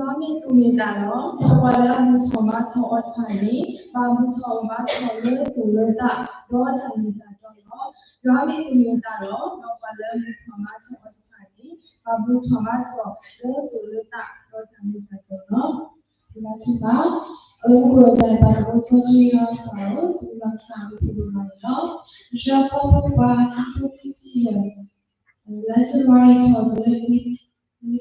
ယွၤမ့ၢ်သူၣ်မ့ၢ်သးလီၤ. ဒီးပှၤလၢအဘူၣ်ထီၣ်ဘါထီၣ်အီၤတဖၣ်န့ၣ် ဘၣ်ဘူၣ်ထီၣ်ဘါထီၣ်လၢသိၣ်လၢသး ဒီးတၢ်မ့ၢ်တၢ်တီလီၤ. ယွၤမ့ၢ်သူၣ်မ့ၢ်သးလီၤ. ဒီးပှၤလၢအဘူၣ်ထီၣ်ဘါထီၣ်အီၤတဖၣ်န့ၣ် ဘၣ်ဘူၣ်ထီၣ်ဘါထီၣ်လၢသိၣ်လၢသး ဒီးတၢ်မ့ၢ်တၢ်တီလီၤ. လၢထံၣ်ဘၣ် အလၢမူခိၣ်အတၢ်ဘၣ်တဘိစီဆှံ ယွၤကစၢ်ဧၢ, စံးဘျုးကစၢ် ပဖုၣ်ပမၤန့ၣ်လီၤ. ယွၤခီဖျိပှၤခံကထိခံဆံယဲၢ် လါ January ထီၣ်တုၤလၢ နံၣ်သီသီ, ပှၤ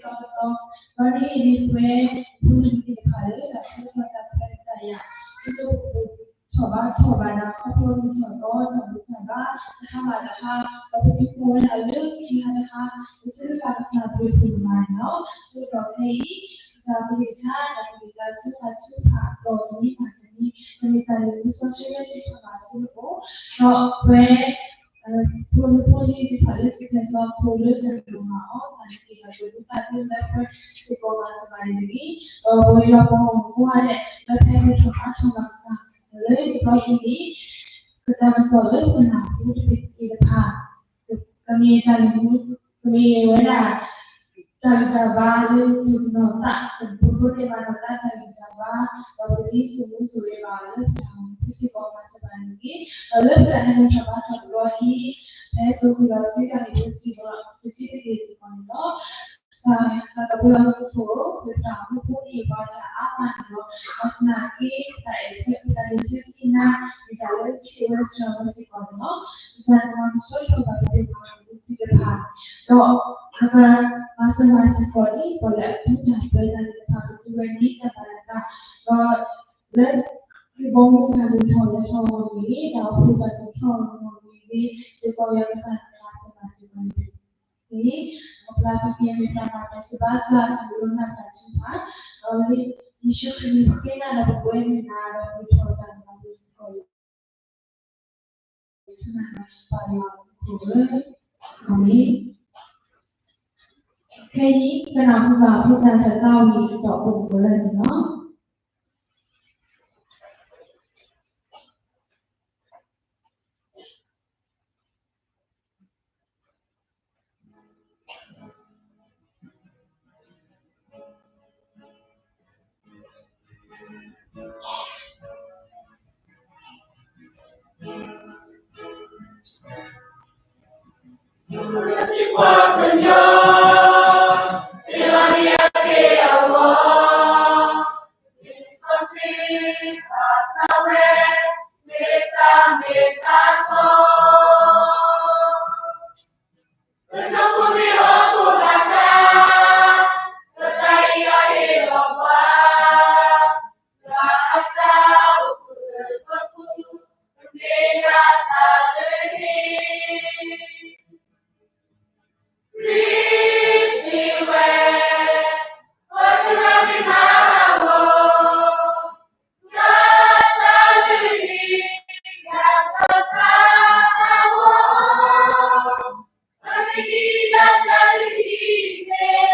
န့ၣ်မ့ၢ်ပှဲၤ ဖိလံၤသ့ၣ်တဖၣ်လၢ တၢ်ဆၢကတီၢ်တၢ်ခွဲးတၢ်ယာ် ဒ်သိးပကဘူၣ်ထီၣ်ဘါထီၣ်ဘၣ်ဒၣ် ခီဖျိမုၢ်ထီၣ်သီ တၢ်ဘူၣ်တၢ်ဘါ တဟါဘၣ်တဟါ, ဒီးပထံၣ်ဝဲဒၣ်လၢခံဟါတဟါ ပစံးဘျုးကစၢ် ပဖုၣ်ပမၤန့ၣ်လီၤ. စံးထီၣ်ခဲအံၤ ကစၢ်ပကစၢ် တၢ်ကလုၢ်တၢ်စၢဖးဆူဖး ဒီးတနံၤဘၣ်တနံၤ ပမ့ၢ်တၢ်လုၢ်မူစီဆှံလၢ တံၢ်ထီၣ်ဘၣ်ဆူနအိၣ်, ဒီးပဝဲ ဖိမုၣ်ဖိလံၤသ့ၣ်တဖၣ်လၢ စံးထီၣ်ပတြၢၤအခိၣ်လၢတၢ်ဒိၣ်မးအီၤ စးထီၣ်က့ၤ တၢ်ဒိၣ်မူသးဒိၣ်လၢပှဲၤ စ့ၢ်ကီးမၤစၢၤဘၣ်န့ၣ်တက့ၢ်. ဒီးပဝဲလၢပှၤဂီၢ်မုၢ်ကိးဂၤဒဲး လၢဖဲပထီၣ်ဘါထီၣ်ဘၣ်ကစၢ် လၢတဘျီအံၤန့ၣ် ကတၢ်ကစီၣ်လၢပကနၢ်ဟူတဘ့ၣ်သ့ၣ်တဖၣ် ကမ့ၢ်တၢ်လုၢ်မူ ကမ့ၢ်ဝဲဒၣ် တၢ်ဂံၢ်တၢ်ဘါလၢပနီၢ်သး ပဖိဒိၣ်န့ၢ်ဘၣ်နီၢ်သးတၢ်ဂံၢ်တၢ်ဘါ, ဒီးပကသံစိာ်မူစိာ်ဂဲၤဘၣ်လၢပတၢ်မူပူၤစ့ၢ်ကီးမၤစၢၤဘၣ်န့ၣ်တက့ၢ်. ဒီးလၢပတၢ်ဟဲနုာ်ထီၣ်ဘါထီၣ်တဘျီအံၤ ဖဲစိာ်ဃုာ်လီၤစုတၢ်ဂ့ၢ်ဖိစ့ၢ်ကီး တဆံတက့ၢ်စ့ၢ်ကီးန့ၣ်လီၤ. စး စးထီၣ်ပလီၢ်ကထိ ပတၢ်အိၣ်ဖှိၣ်န့ၣ် ပှၤတၢ်အါမးန့ၣ်လီၤ. ဘၣ်ဆၣ်သနာ်က့ ပတၢ်အဲၣ်ဆၢ ပတၢ်အဲၣ်ဆၢက့ၤနၤ မ့ၢ်တၢ်လၢဆံးဝဲစှၤဝဲစ့ၢ်ကီးန့ၣ်လီၤ. ကစၢ်ယွၤကဆိၣ်ဂ့ၤဘၣ်ပှၤမၤဘူၣ်သ့ၣ်တဖၣ် ဒီး ပကမၤစၢၤမၤစ့ၢ်ကီးန့ၣ် ပှၤလၢအတူၢ်တၢ်ပၢတၢ်သ့ၣ်တဖၣ် ကသူဝဲန့ၣ် တၢ်ဘၣ်တၢ် ဒီး လၢ ကဘီမုၢ်တၢ်ဘူၣ်ထီၣ်လဲၤထီၣ်အဂီၢ်မ့ၢ်ဂ့ၤ, တၢ်အိၣ်ဖှိၣ်တၢ်သူၣ်ထီၣ်အဂီၢ်မ့ၢ်ဂ့ၤ, စ့ၢ်ကီးယွၤကစၢ်မၤစၢၤမၤစ့ၢ်ကီးန့ၣ်တက့ၢ်.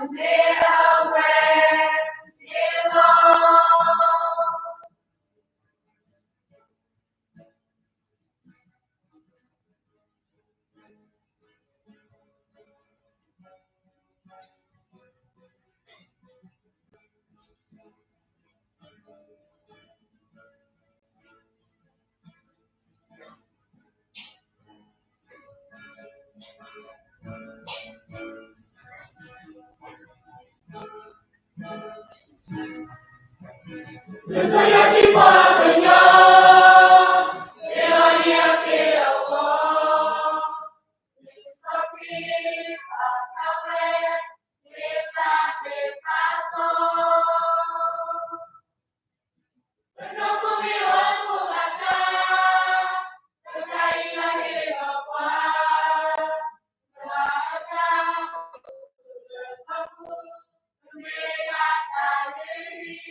အပျဲၢ်ပကဲမ့ၢ်တၢ်မၤတၢ်စံးဘၣ်စၢ် တၢ်ကရူၢ်နၢ်တၢ်ထုကဖၣ် ဒီးလၢ ယ့ၣ်ၡူးခရံာ်န့ၣ် ပဃ့နၤဒီးပဝဲမ့ၢ်နၤဒီး ဘူၣ်ထီၣ်တၢ်မၤဘူၣ်စ့ၢ်ကီး ဆူနၤ ပၢ်ယွၤအခိၣ်ဧၢ, အၤမ့ၣ်. ခဲအံၤ ကနၢ်ဟူဘၣ်ဖိသၣ်တၢ်သးဝံၣ်အတီၢ်ပူၤကလၢာ်န့ၣ်လီၤ.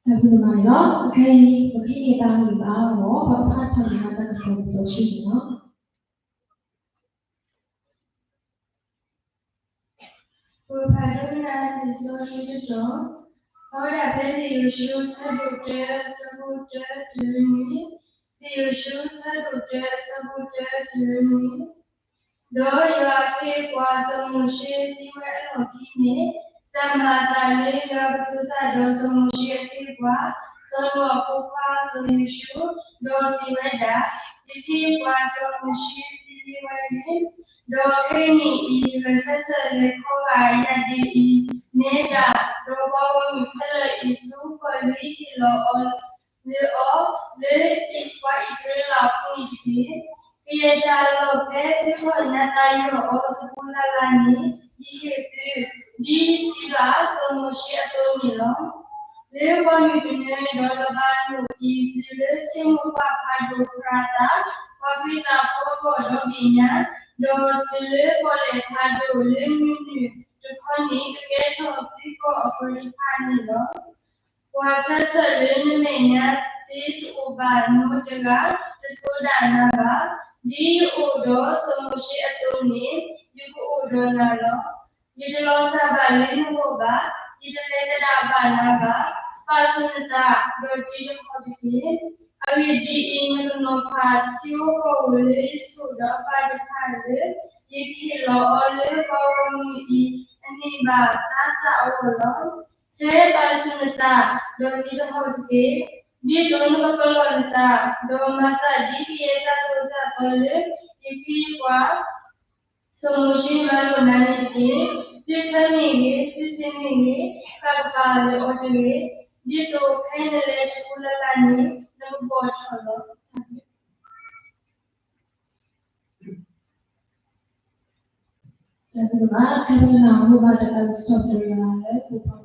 တၢ်ဘျုးဒိၣ်မးန့ၣ်လီၤ. ခဲအံၤ ပကဟံးန့ၢ်တၢ်ဂံၢ်ဘါအဂီၢ် ပကဖးထီၣ်န့ၢ်တၢ်ကစီၣ်တစီဆှံန့ၣ်လီၤ. ပဖးဒိကနၣ်လံာ်စီဆှံတတီၤ, အဝဲဒၣ်ဖဲလံာ်ယိၤၡူအဆၢဒိၣ်တၢ အဆၢဖိတၢတုၤနွံ, လံာ်ယိၤၡူအဆၢဒိၣ်တၢ အဆၢဖိတၢတုၤနွံ, ဒီးယွၤအခ့အပှၤ စီၤမိၤၡ့သံဝဲအလီၢ်ခံန့ၣ်, တၢ်မၤအသးလၢယွၤကတိၤတၢ်ဒီးစီၤမိၤၡ့အခ့အပှၤ, စီၤနိအၤအဖိခွါစီၤယိၤၡူ, ဒီးစံးဝဲဒၣ်, ယခ့အပှၤစီၤမိၤၡ့သံဝဲလံ. ဒီးခဲကနံၣ်အံၤ ဂဲၤဆၢထၢၣ်လဲၤခီဂာ်ယၤဒ်အံၤ, နဲဒၣ်, ဒီးပှၤဂီၢ်မုၢ်ခဲလၢာ်အံၤ ဆူပှၤလုၢ်ဟ့ၣ်လီၤအီၤ လၢအီၤ, လၢပှၤအံၣ်စရ့လးအဖိန့ၣ်တက့ၢ်. ကယဲၢ်တၢ်လီၢ်ဖဲသုထီၣ်ညါသးယီၢ်အီၤတပူၤလၢ်လၢ်န့ၣ် ယဟ့ၣ်သု, ဒ်စံးဘၣ်စီၤမိၤၡ့အသိးန့ၣ်လီၤ. လၢပှၤမုၢ်ကနၢဒီးကဘၣ်နုာ်အံၤ တုၤလၢဆ့မိၢ်ပှၢ်ဖးဒိၣ်ဖရၤသး, ပှၤဃ့သးဖီကီၢ်ဒီဘ့ၣ်ညါ, ဒီးတုၤလၢပီၣ်လဲၣ်ဖးဒိၣ်လၢမုၢ်နုာ်တခီန့ၣ် ကကဲထီၣ်သုကီၢ်အပၢတဖၣ်န့ၣ်လီၤ. ပှၤဆၢထၢၣ်လၢနမဲာ်ညါသ့တအိၣ်ဘၣ်နီတဂၤ တဆိဒၣ်နၤဘၣ်. ဒ်ယအိၣ်ဒီးစီၤမိၤၡ့အသိးန့ၣ် ယကအိၣ်ဒီးနၤလီၤ. ယတလီၤစၢ်ဘၣ်လၢနဂီၢ်ဘၣ်, ယတလဲၤသဒၣ်ဘၣ်နၤဘၣ်. ပာ်ဆူၣ်နသး ဒီးတံၤသဟီၣ်တက့ၢ်. အဂ့ၢ်ဒ်အံၤ, နကနီၤဖးထံဖိကီၢ်ဖိလၢယဆိၣ်ဒီးအပၢ်တဖၣ်လၢ ယကဟ့ၣ်လီၤအီၤလၢပှၤဂီၢ်မုၢ်အံၤ အန့ၢ်ဘၣ်သါစၢ်အဂီၢ်လီၤ. ထဲပာ်ဆူၣ်နသး ဒီးတံၤသဟီၣ်တက့ၢ်. ဒ်သိးနကပလီၢ်နသး, ဒီးမၤတၢ်ဒ်ကယဲၢ်တၢ်သိၣ်တၢ်သီလၢ ယခ့ယပှၤ စီၤမိၤၡ့မၤလိာ်နၤန့ၣ်တက့ၢ်. စုထွဲမ့ၢ်ဂ့ၤ, စုစ့ၣ်မ့ၢ်ဂ့ၤ, ဃၣ်ကပၤလၢအီၤတဂ့ၤ, ဒ်သိးဖဲနလဲၤတပူၤလၢ်လၢ်န့ၣ် နကဘီၣ်ထီၣ်လီၤ. တၢ်ဘျုးဒိၣ်မး, ခဲအံၤပကနၢ်ဟူဘၣ်တၢ်ကစီၣ်တရံးလၢ ပူၤဖီက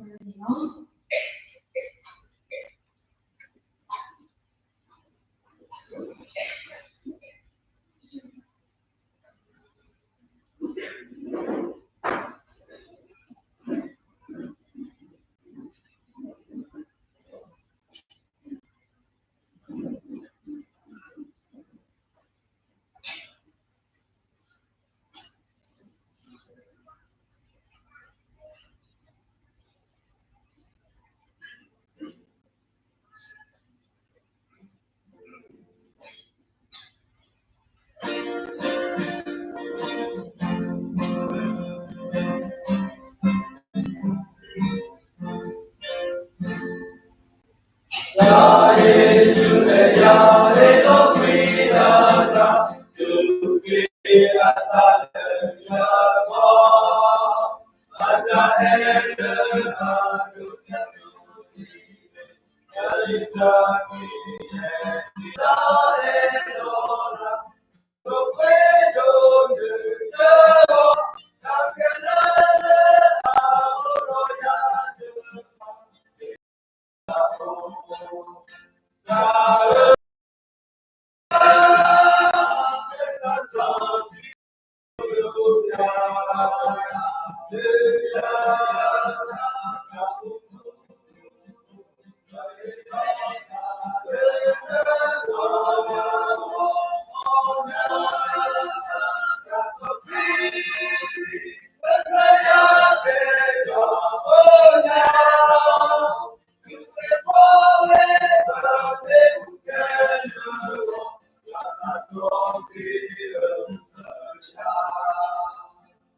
ရၢန့ၣ်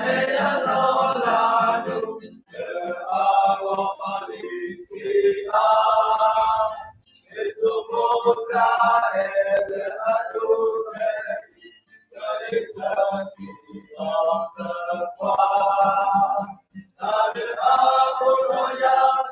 လီၤ. တၢ်ဘျုးဒိၣ်မးန့ၣ်လီၤ.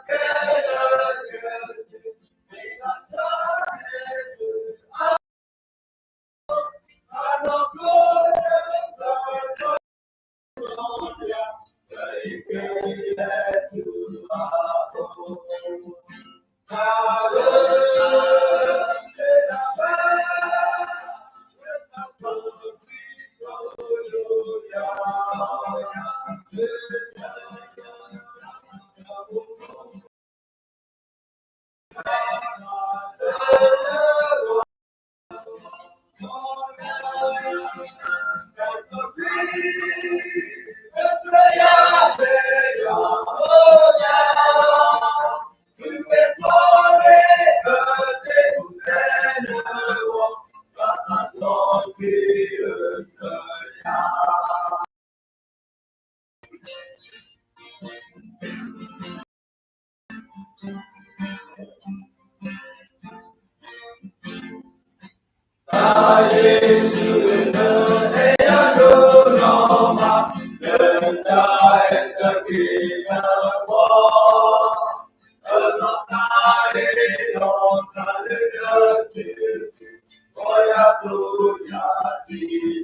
ခဲအံၤလၢတၢ်စံးထီၣ်ပတြၢၤန့ၣ် ပှၤကကိးထီၣ်န့ၢ်ပှၤကမျၢၢ်ဆၢတၢ်ဘၣ်န့ၣ်လီၤ. တၢ်ဝဲဒၣ်လၢပျၢၤဖဲလၢအဂီၢ်, အသီ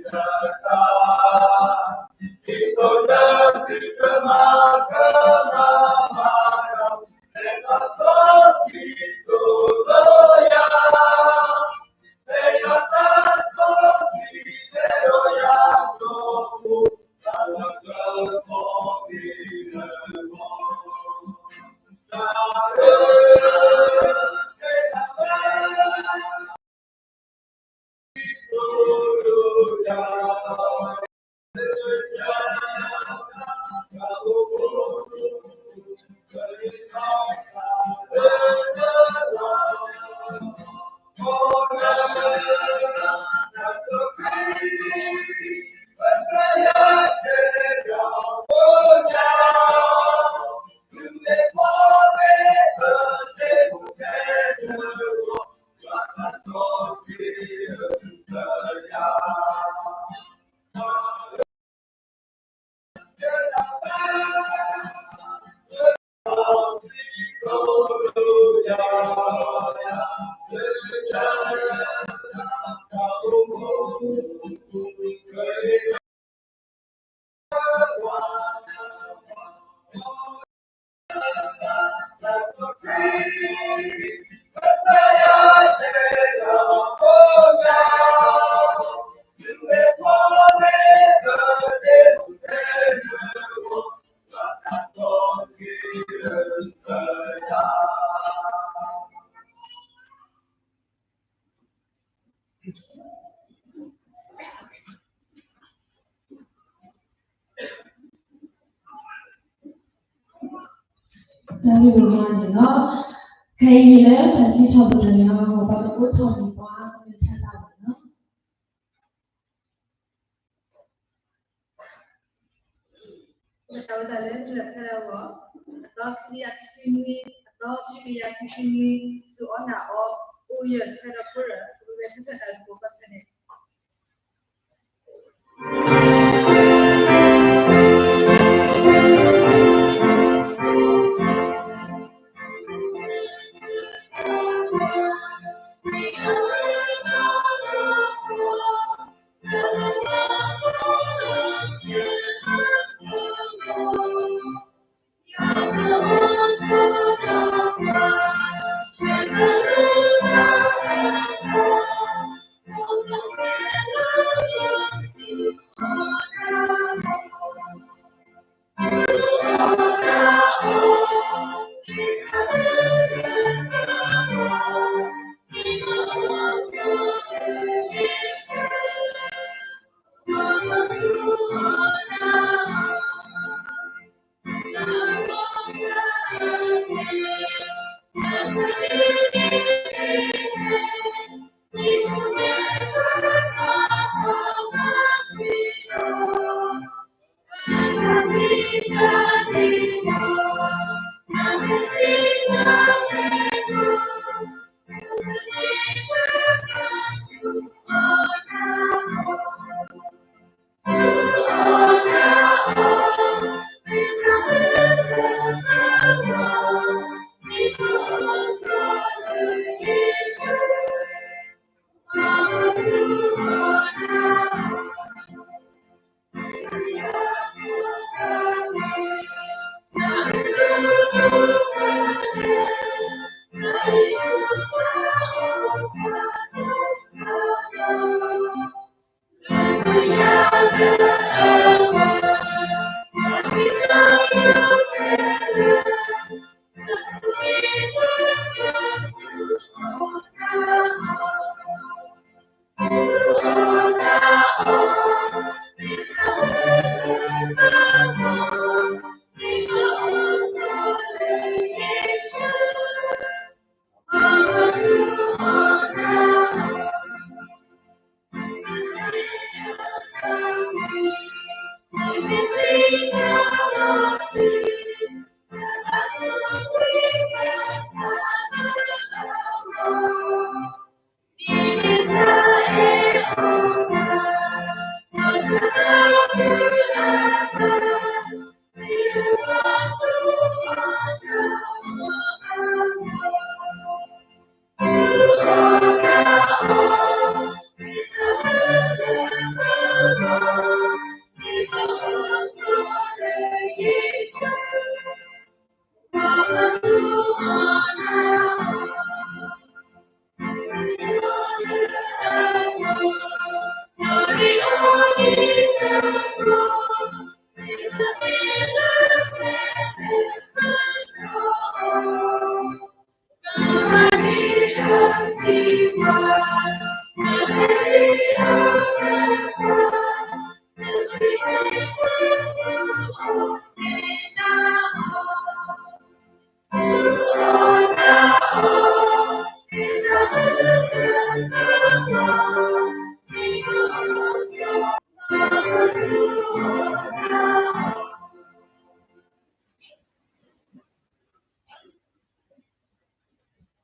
ခံကယၤခံဆံနွံ, အသီခံကယၤခံဆံနွံ, သူၣ်အီနၢ်အီ, အိၣ်ယၢၢ်ဆၢဒီးဖိရၢ်, ပကဂဲၤဆၢထၢၣ်တၢ်ဂ့ၢ်ခိၣ်ဖီဆၢန့ၣ်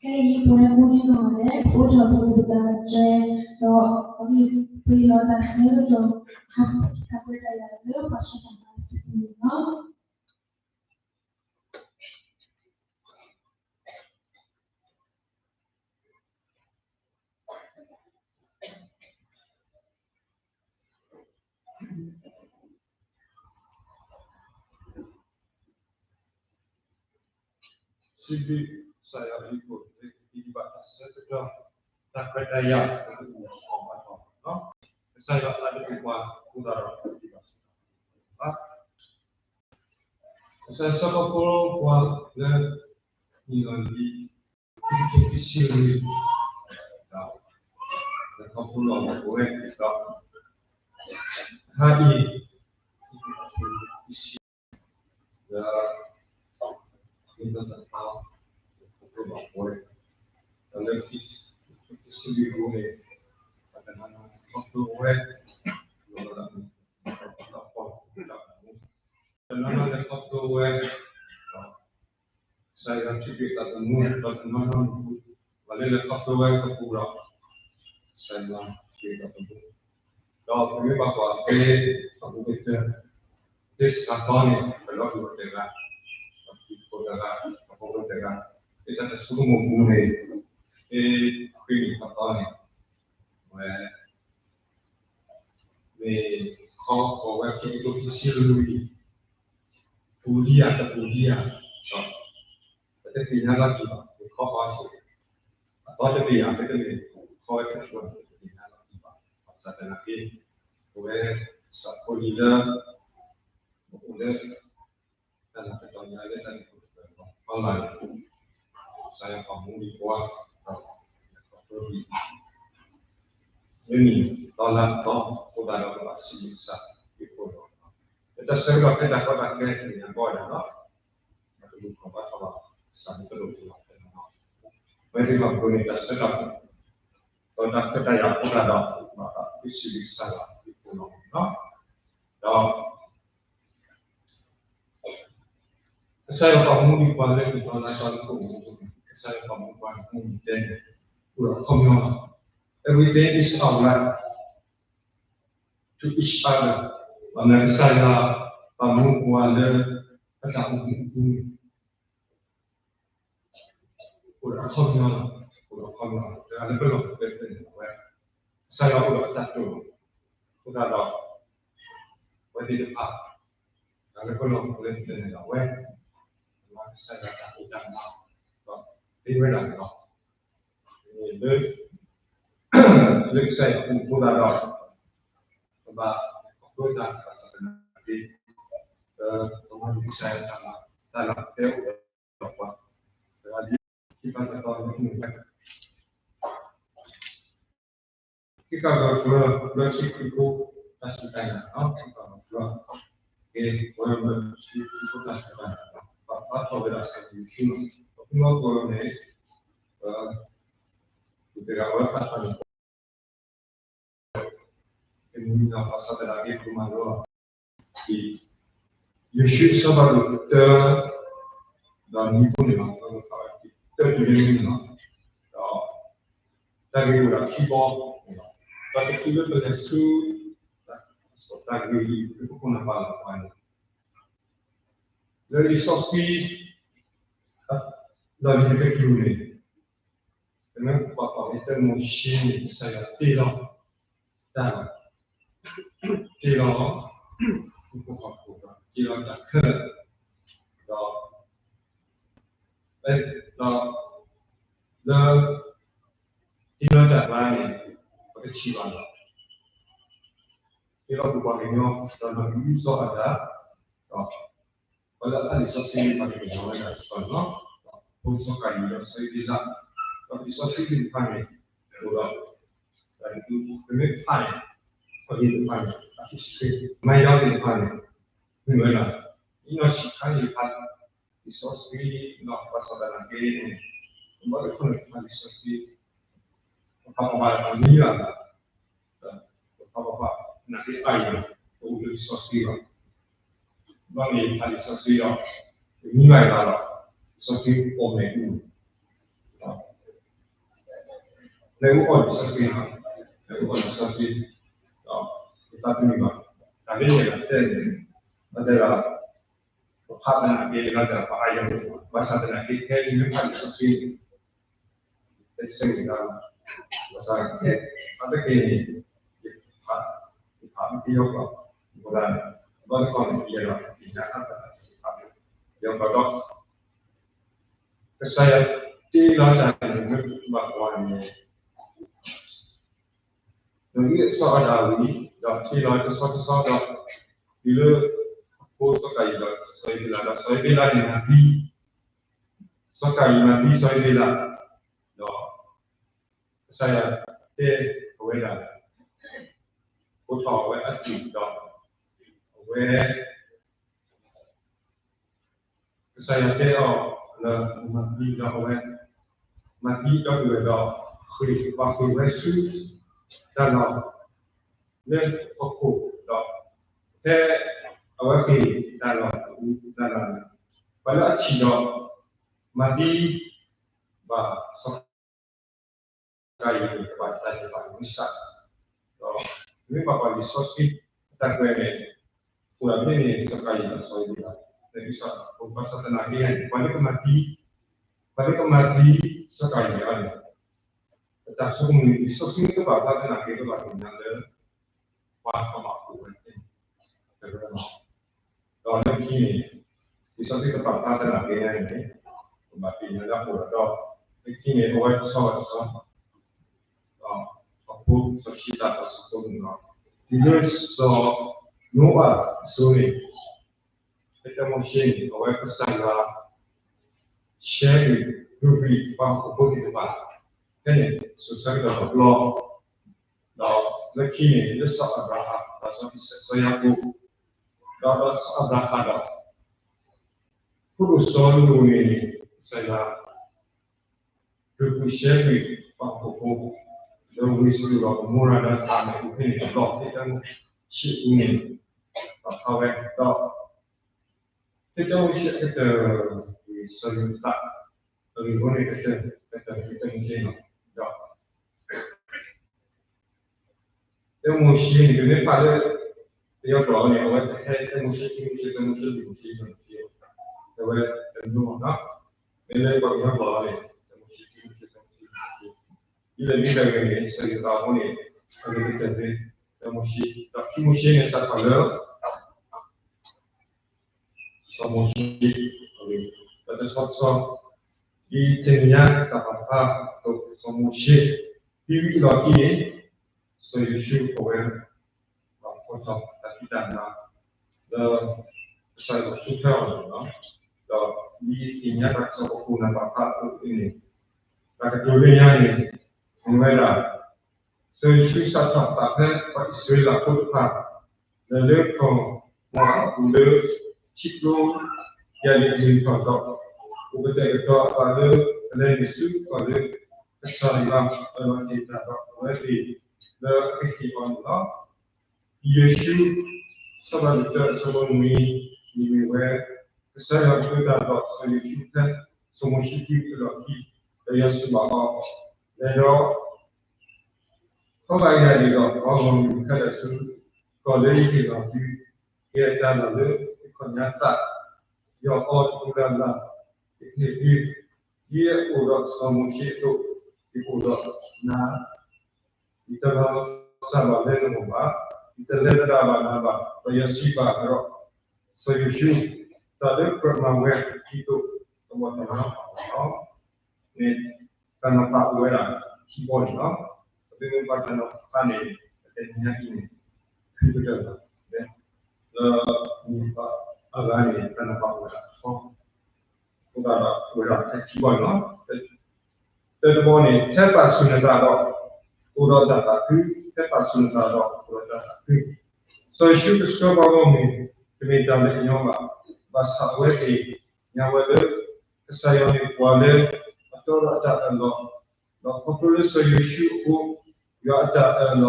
ခဲအံၤ ပဝဲမူဒံးနီၢ်ဂၤဒဲး အိၣ်ထီၣ်ပူၤပတၢ်တြဲၤ ဒီးအဂ့ၢ်ပှ့ၤလီၤတၢ်ဆၢကတီၢ် တၢ်ခွဲးတၢ်ယာ်လၢပှၤဆူၣ်တၢ်မၤစၢၤန့ၣ်လီၤ. စံးဘျုးကစၢ်ယွၤအဘျုးအဖှိၣ်လၢကဟ့ၣ်ဘၣ်တၢ်ဆၢကတီၢ် တၢ်ခွဲးတၢ်ယာ်လၢပအိၣ်ထီၣ်ဘၣ်ထီၣ်လီၤ. ကစၢ်ယွၤအသးတမံၤပှၤအဃိသတးဒီး ပကဟ့ၣ်ဘၣ်စ့ၢ်ကီး ကစၢ်စီၤပီလူးပှၤလၢ နံၣ်လီၤလံၤ ခံကထိခံဆံလွံၢ် ဒီး လဲၤခီဖျိလီၤပဝဲဒီး ဟါအံၤ ခံကထိခံဆံ ဒီး မ့ၢ်တၢ်တခါ လဲၤခီဖျိလီၤပဝဲ ဒီးလၢ ခံကထိခံဆံလွံၢ်အပူၤန့ၣ် ပှၤတနီၤနီၤလဲၤခီဖျိဝဲ လီၤလီၤ တနီၤနီၤလဲၤခီဖျိဝဲ ကစၢ်ယွၤထူးက့ၤသးသမူ ဒီးတနီၤနီၤမ့ၢ် ပှၤလၢလဲၤခီဖျိဝဲအပူၤဒီး ကစၢ်ယွၤထူးက့ၤသးသမူ ဒီးပမ့ၢ်ဘၣ်ကွၢ်ဖဲ အပူၤကတၢၢ် ဖဲစှၤသီန့ၣ် ပလီၢ်ပူၤတဂၤ ပှၤတဂၤ ပှၤဖိတဂၤ ဖဲတၢ်တဆိကမိၣ်ပူၤန့ၣ် ဖဲခရံာ်နံၣ်အသီန့ၣ် ဝဲ မ့ၢ်ခီဃီၤဝဲခံကထိခံဆံလွံၢ် ပူၤဒံးဧါ တပူၤဒံးဧါ ဒီး ပတသ့ၣ်ညါလီၤတံၢ်ဘၣ် မ့ၢ်ခီဃီၤစ့ၢ် အသီတမ့ၢ်ဧါ မ့တမ့ၢ် ခီဝဲတပူၤ ပတသ့ၣ်ညါလီၤတံၢ်ဘၣ် ဘၣ်ဆၣ်သနာ်က့ ပဝဲစီၤဖိလံၤလၢ ပအိၣ်လၢ တၢ်လၤကတီၢ်ညါလၢတၢ်န့ၣ် online န့ၣ် ကစၢ်ယွၤပာ်မူဒံးပှၤ ဒီး လၢနံၣ်သီလါသီ အဃိသတးဒီး ပဘၣ်စံးဘျုးကစၢ်ယွၤအဃိလီၤ. လၢတၢ်ဆၢကတီၢ်ဖဲတၢ်ကီတၢ်ခဲတနံၤအံၤအဂီၢ်န့ၣ်လီၤ. ပကလူၤခီၣ်ဘါထီၣ်ဘၣ်ကစၢ်ယွၤတလိၣ်တလီၤဖဲန့ၣ်လီၤ. ဝဲသ့ၣ်ဘၣ်ပှၤန့ၣ်တၢ်ဆၢကတီၢ် ဒီးတၢ်ခွဲးတၢ်ယာ်အဃိသတးဒီး ဘၣ်သးခုစံးဘျုးကစၢ်ယွၤအဃိလီၤ. ဒီး ကစၢ်ယွၤပာ်မူဒံးပှၤလၢနံၣ်သီလါသီလၢပအိၣ်မူပူၤန့ၣ် ကစၢ်ယွၤပာ်မူပှၤန့ၣ် မူမူတဲန့ၣ် အိၣ်ဒီးအခီပညီလီၤ. Everything is alright to each other ဘၣ်မနုၤကစၢ်ယွၤပာ်မူပှၤလၢ အတၢ်အိၣ်မူအပူၤန့ၣ် အိၣ်ဒီးအခီပညီလီၤ. အိၣ်ဒီးအခီပညီလီၤ. တဂၤလၢပလီၢ်ပကျဲဖဲန့ၣ်လီၤဝဲ ကစၢ်ယွၤအိၣ်ဒီးအတၢ်တိာ်လီၤ. အဃိသတးဒီး အဝဲသ့ၣ်တဖၣ် တဂၤလၢပလီၢ်ပကျဲဖဲန့ၣ်လီၤဝဲ ကစၢ်ယွၤတၢ်ဖံးတၢ်မၤ ဒီးသ့ဝဲဒၣ်န့ၣ်လီၤ. လၢ လၢကစၢ်ယွၤအပူၤအဃိသတးဒီး ပဘၣ်ခီဖျိတၢ်ဘၣ်ဆၣ်သနာ်က့ ပမၤကစၢ်ယွၤတၢ်မၤ တၢ်လၢတဲအိၣ်ဒီးပှၤ တဂၤလံ ခံဘၣ်တသီမ့ၢ်မုၢ်ဝဲ ခံကပၤကျၢၤ ကျၢၤဆံခံခိၣ် တၢ်စူၢ်တၢ်နာ် ခံကပၤကျၢၤ ကဲ ကျၢၤဆံခံခိၣ် တၢ်စူၢ်တၢ်နာ် ပဘၣ်ဖးထီၣ်ဝဲဒၣ်စီၤယိၤၡူ ပှၤကူၣ်ဘၣ်ကူၣ်သ့န့ၣ် ပတဂၤဝဲဖးထီၣ်န့ၣ် တမံၤနီၤ ဘၣ်ဆၣ်သနာ်က့ ပမၤလိ ယိၤၡူအဆၢဖးဒိၣ်တၢ ဒီးနွံဘီန့ၣ်လီၤ တၢတုၤလၢနွံန့ၣ်လီၤ ဒီး တၢ်ဂ့ၢ်ဝဲဒၣ်ခံဘီန့ၣ်လီၤ ဒီးတချုးလၢပလဲၤဆူ တၢ် စီၤဒၤဝံးအံၤ ပခိၣ်နၢ်ပၢၢ်လီၤပှၤန့ၣ် လၢလံာ်စီဆှံ လီၢ်လံၤတကတြူၢ်န့ၣ် ပမ့ၢ်ကွၢ်ကွၢ်ဖဲမိၤၡ့န့ၣ် ကစၢ်ယွၤတ့လီၤတၢ်လီၤ, တ့လီၤ ဟီၣ်ခိၣ်ဒီး တ့လီၤတၢ်ခဲလၢာ်, ဒီး ဒီး လၢ တ့လီၤတၢ်ကျါန့ၣ် ပကထံၣ်ဘၣ်လီၤ. တ့လီၤပှၤကညီ ဒီးနီၢ်အံၣ် စီၤအၤဒၣ်, ဒီး ပှၤလၢအဖးလံာ်စီဆှံ ပှၤကညီဝဲဒၣ်စ့ၢ်ကီးန့ၣ်လီၤ. ဒီးဖိစီၤကၤယံၣ်ဒီးစီၤအ့ဘ့လး, ဒီးလံာ်စီဆှံသ့ၣ်တဖၣ်န့ၣ် အိၣ်ဒီး ပမ့ၢ်ဖးန့ၣ် ပှၤသ့ၣ်တဖၣ်န့ၣ် အ history မၤယါသ့ၣ်တဖၣ်န့ၣ် မ့ၢ်ဝဲဒၣ် အံၤနီၢ်ဆံးခါန့ၣ် ဖးလံာ်စီဆှံ ဒီးဘၣ်ဆၣ်သနာ်က့န့ၣ် ဘၣ်တခီန့ၣ် ဖးလံာ်စီဆှံ ပဖးပဖး ပမံဘၣ်, ပဖးပဖးနာ်က့အါအံၤ ပအိၣ်လၢလံာ်စီဆှံဘၣ်. ဘၣ်မ့ၢ်ဖးလံာ်စီဆှံဒီး ပမံဘၣ်အသးဒီး လံာ်စီဆှံအိၣ်မဲာ်အူ လဲၤအူအီၣ်လံာ်စီဆှံ, လဲၤအူအီၣ်လံာ်စီဆှံ, ဒီးပသးတမံဘၣ်. တၢ်လၢယအဲၣ်ဒိးတဲန့ၣ် အတဲဒၣ် ပဖးသနာ်က့လီၤတၢ် ပအါယၤ ဘၣ်ဆၣ်သနာ်က့ ခဲအံၤမ့ၢ်ဖးလံာ်စီဆှံ တဆၢဂ့ၤဒၣ် ဘၣ်ဆၣ်ခဲအံၤ ဖးတက့ၢ်န့ၣ် ယဖး ယဖးမ့ၢ်တယီၤကျိာ် မ့ၢ်ဒၣ်န့ၣ် ဘၣ်တခီန့ၣ် ယအဲၣ်ဒိးသ့ၣ်ညါအါထီၣ်တၢ် ယဖးမ့ၢ်တယီၤကျိာ်ဒီး ကစၢ်ယွၤတ့လီၤတၢ်န့ၣ် မ့ၢ်ဘၣ်ကွၢ်န့ၣ် နီၢ်အံၣ် စီၤအၤဒၣ်ဝံၤ ဒီးတ့လီၤတဆီတဆီဒီး တုၤလၢ အဖိစီၤကၤယံၣ်ဒီးစီၤအ့ဘ့လး ဒီးစီၤအ့ဘ့လးန့ၣ်မၤသံ စီၤကၤယံၣ်မၤသံစီၤအ့ဘ့လး ဒီး ကစၢ်ယွၤတဲအဝဲဒၣ် အိးထီၣ်အဝဲအသွံၣ်ဒီး အဝဲ ကစၢ်ယွၤတဲအီၤလၢ မၤသံဒီးအဝဲ မၤသံဒီးအဝဲဒီး ဃ့ၢ် ပှၤဃ့ၢ်ဝဲဆူ တၢ်လီၢ် လၢဟီၣ်ခိၣ်ဒီး ဖဲအဝဲဃ့ၢ်တၢ်လီၢ်အပူၤ တၢ်လီၢ်န့ၣ် ပှၤလၢအထံၣ်ဒီး မၤသံ ဘၣ်စီၤ ကၤယံၣ်န့ၣ် ကဘၣ်တၢ်ဒဲးဘးလၢမုၢ်ဆ့ၣ် ဒီး မ့ၢ်ဘၣ်ကွၢ်လံာ်စီဆှံ အတၢ်ကွဲးန့ၣ် အိၣ်ဒၣ်ဖဲန့ၣ် စီၤကၤယံၣ်ဒီးစီၤအ့ဘ့လး လၢကစၢ် ဘၣ်ဆၣ်သနာ်က့န့ၣ် ပှၤလၢကမၤသံ ပှၤလၢကမၤသံ စီၤကၤယံၣ်အီၤန့ၣ် ပတၢ်ဆိကမိၣ်န့ၣ် လံာ်စီဆှံတဘၣ်ဖျါသနာ်က့ ပဘၣ်သ့ၣ်ညါလၢ ပှၤကဘၣ်အိၣ်ဝဲန့ၣ် တရၢလီၤ. ဒီးလၢခံန့ၣ် လံာ်စီဆှံတဘၣ်ဖျါသနာ်က့န့ၣ် ပဘၣ်သ့ၣ်ညါလၢအအိၣ်ဒီး လၢခံန့ၣ် အဝဲတဆီဘၣ်တဆီ ဒီးအဖိစီၤၡံတၢ်ဒီးစီၤသိမုၣ်ဒီး တုၤလၢစီၤနိအၤအစိၤန့ၣ် ဖဲတဲမိၤၡ့န့ၣ် အဝဲကစၢ်ယွၤ ဆှၢကွံာ် ဒုးကွံာ်ပှၤဟီၣ်ခိၣ်ဖိသ့ၣ်တဖၣ် ဖဲန့ၣ် စိၤဆၢကတီၢ်တဘျီ ဒီးလၢခံန့ၣ် လၢစီၤအၤဘြၤဟၣ် ဒီးစီၤအံၤစဲး စီၤယၤကိာ် ဒီးစီၤအၤဘြၤဟၣ်ဒီး ဖိဒိၣ်စီၤလိာ်န့ၣ် ကစၢ်ယွၤ ဒုးကွံာ်ဆှၢကွံာ်ပှၤဟီၣ်ခိၣ်ဖိ လၢဝ့ၢ်စဒိၣ်ဒီးကမိၤရၤဒီးတၢ်မ့ၢ်အိၣ်ဖဲန့ၣ်တဘျီ ဖဲတဲမိၤၡ့အပူၤန့ၣ် ဒီးဖးဝဲဒီး ဖဲတဲမိၤၡ့အကတၢၢ် စီၤယိၤသး အဂ့ၢ်အကျိၤန့ၣ် ကတၢၢ် ကတၢၢ်ဖဲတဲမိၤၡ့လီၤ. ဒီး တဲမိၤၡ့န့ၣ် ပမ့ၢ်ဖးလၢ ပယီၤကျိာ်န့ၣ် အဝဲတဟဲတဲမိၤၡ့ ခံမိၤၡ့ သၢမိၤၡ့ လွံၢ်မိၤၡ့ ယဲၢ်မိၤၡ့ အဝဲတနီၤနီၤ မ့ၢ်လၢပှၤကညီကျိာ်န့ၣ် တဲမိၤၡ့ ခံမိၤၡ့ သၢမိၤၡ့ လွံၢ်မိၤၡ့ ဒ်လဲၣ်ဒ်လဲၣ်ဂ့ၤန့ၣ် စီၤယိၤသးအဃိန့ၣ် အဂ့ၢ်ကတၢၢ်ဖဲ တဲမိၤၡ့ ဒီးခံမိၤၡ့န့ၣ် စးထီၣ်လၢ စီၤမိၤၡ့ အဂ့ၢ် ဒီးတဆီတဆီ ဒ်တနံၤညါတၢ်ပာ်ဖျါအသိး စီၤမိၤၡ့ သံဝံၤအလီၢ်ခံန့ၣ် စီၤယိၤၡူးအဝဲ ဘၣ်ဖီၣ်ထီၣ်တၢ်ဖံးတၢ်မၤ လၢ ကစၢ်ယွၤဃုထၢအီၤန့ၣ်လီၤ. ဒီးဒ်တနံၤညါတၢ်ကစီၣ်ပခိၣ်နၢ်ပာ်ဖျါအသိးန့ၣ် တၢ်ကတိၤလၢညါန့ၣ် မ့ၢ်ဝဲဒၣ် စီၤယိၤၡူစးထီၣ်ပာ်ဖျါပှၤအံၣ်စရ့လးဖိတဖၣ် လၢလၢကီၢ်ပူၤအပူၤလၢ ထံကျိယၤလ့းအမုၢ်ထီၣ်ဒီး အိၣ်ကတဲာ်ကတီၤအသးလၢ ကလဲၤနုာ်ဆူကီၢ်လၢအလီၤတ့ၢ်တၢ်ဒီးအဝဲသ့ၣ်လၢအကဟ့ၣ်အီၤန့ၣ်လီၤ. ယိၤၡူ အဆၢဒိၣ်တၢ အဆၢဖိနွံ မ့ၢ်ဝဲ ကစၢ်ယွၤအကတိၤတၢ်ဒီးစီၤယိၤၡူဖဲ စီၤမိၤၡ့သံဝံၤအလီၢ်ခံ ဒီးယွၤစံးဘၣ်အီၤ လဲၤဒီး ထီၣ်ဘၣ်ယၤလံဒီး ပှၤဂီၢ်မုၢ်ခဲလၢာ်ဆူ ကီၢ်လၢယဟ့ၣ်လီၤသု, ကဲတၢ်လီၢ်လၢယခီၣ်ညါသး, ယီၤအီၤတပူၤလၢ်လၢ်, ယကဟ့ၣ်သု, ဒ်အအိၣ်ဒီးစီၤမိၤၡ့အသိး, ယကအိၣ်ဒီးနၤ ယတလီၤစၢ်ဘၣ်လၢနဂီၢ်ဘၣ်, ယတလဲၤသဒၣ်ဘၣ်နၤဘၣ်, ဒီးယစံးဘၣ်ဒီးစီၤယိၤၡူ, တၢ်လၢကြၢးမၤဝဲဒ်သိး တဘီတၢ်နီၤဖးလီၤ. န့ၣ် တၢ်နီၤဖးအိၣ်ဝဲဒၣ်ခံဘီန့ၣ်လီၤ. ပမ့ၢ်ကွၢ်တၢ်နီၤဖးန့ၣ် ပတဲနံၤညါအံၤန့ၣ် ဖုကတၢၢ်လီၤ. လၢ အဂၤန့ၣ် တၢ်နီၤဖးအိၣ်ဝဲဒၣ်ထီ အဃိသတးဒီး အိၣ်ဝဲဒၣ်ထဲခံဘီန့ၣ်လီၤ. တၢတဘီန့ၣ် ထဲပာ်ဆူၣ်နသးဒီး အိၣ်ဒီးတၢ်သးခု, ထဲပာ်ဆူၣ်နသးဒီး အိၣ်ဒီးတၢ်သးခု, စီၤယိၤၡူကဆှၢပှၤဂီၢ်မုၢ် တမ့ၢ်တၢ်လၢအညီဘၣ်, ဘၣ်ဆၣ်အဝဲသ့ၣ်ညါဝဲလၢ ကစၢ်ယွၤမ့ၢ်ပှၤလၢအတီဒီးအတၢ်အၢၣ်လီၤ, ဒီးခီဖျိလၢစီၤယိၤၡူအဃိ ယွၤအတၢ်အၢၣ်လီၤ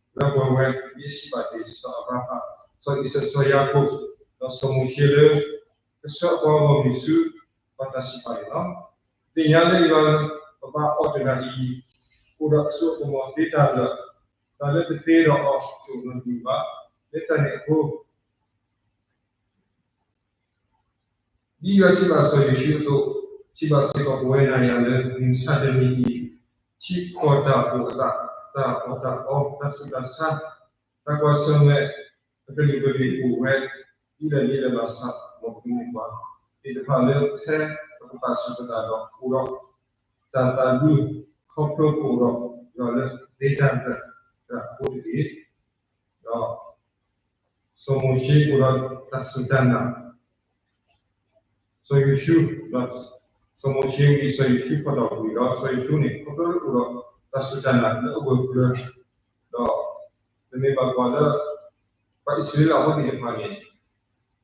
လၢပှဲၤဝဲ ဒ်အစံးဘၣ်တ့ၢ် စီၤအၤဘြၤဟၣ်, စီၤအံၤစဲး, စီၤယၤကိာ်, ဒီးစီၤမိၤၡ့လၢ ကဆှၢပှၤဂီၢ်မုၢ်ဆူ ပှၤတၢ်စံးပာ်န့ၣ်လီၤ. သ့ၣ်ညါလၢယွၤပပၢ်အီၤတဂၤအံၤ အိၣ်ဒီးအစိအကမီၤသ့တၢ်လၢာ်, တၢ်လၢတသ့ဒီးအီၤတအိၣ်နီတမံၤဘၣ်. လၢတၢ်န့ၣ်အဃိ ဒ်ယွၤစံးဘၣ်စီၤယိၤၡူအသိး, စံးဘၣ်စ့ၢ်ကီးပဝဲနၤယၤလၢ မုၢ်မဆါတနံၤအံၤ ထံကီၢ်တၢ်အိၣ်အသး, တၢ်အီၣ်တၢ်အီ, တၢ်ဆူးတၢ်ဆါ, တၢ်ကွၢ်ဆၢၣ်မဲာ် အကလုာ်ကလုာ်အိၣ်ဝဲ ဒ်လဲၣ်ဒ်လဲၣ်ဘၣ်ဆၣ် မ်ပကမ့ၢ်ပှၤသ့ၣ်တဖၣ်လၢ ထဲပကပာ်ဆူၣ်ပသးဒီးအိၣ်ဒီး တၢ်သးဒူ ခီဖျိကအိၣ်ဒီး ယွၤလၢအသ့တၢ်လၢာ်အဃိတက့ၢ်. ဒီး စီၤမိၤၡ့အိၣ်ဒီးတၢ်စူၢ်တၢ်နာ် စီၤယိၤၡူ, ဒီးစီၤမိၤၡ့ဝံၤ စီၤယိၤၡူဖီၣ်ထီၣ်ကွံာ်ဒီး စီၤယိၤၡူန့ၣ် ခီဖျိလၢအိၣ်ဒီးတၢ်စူၢ်တၢ်နာ်လၢအဂၢၢ်ကျၢၤ, ဒီး ပမ့ၢ်ဘၣ်ကွၢ်လၢ ပှၤအံၣ်စရ့လးဖိသ့ၣ်တဖၣ်န့ၣ်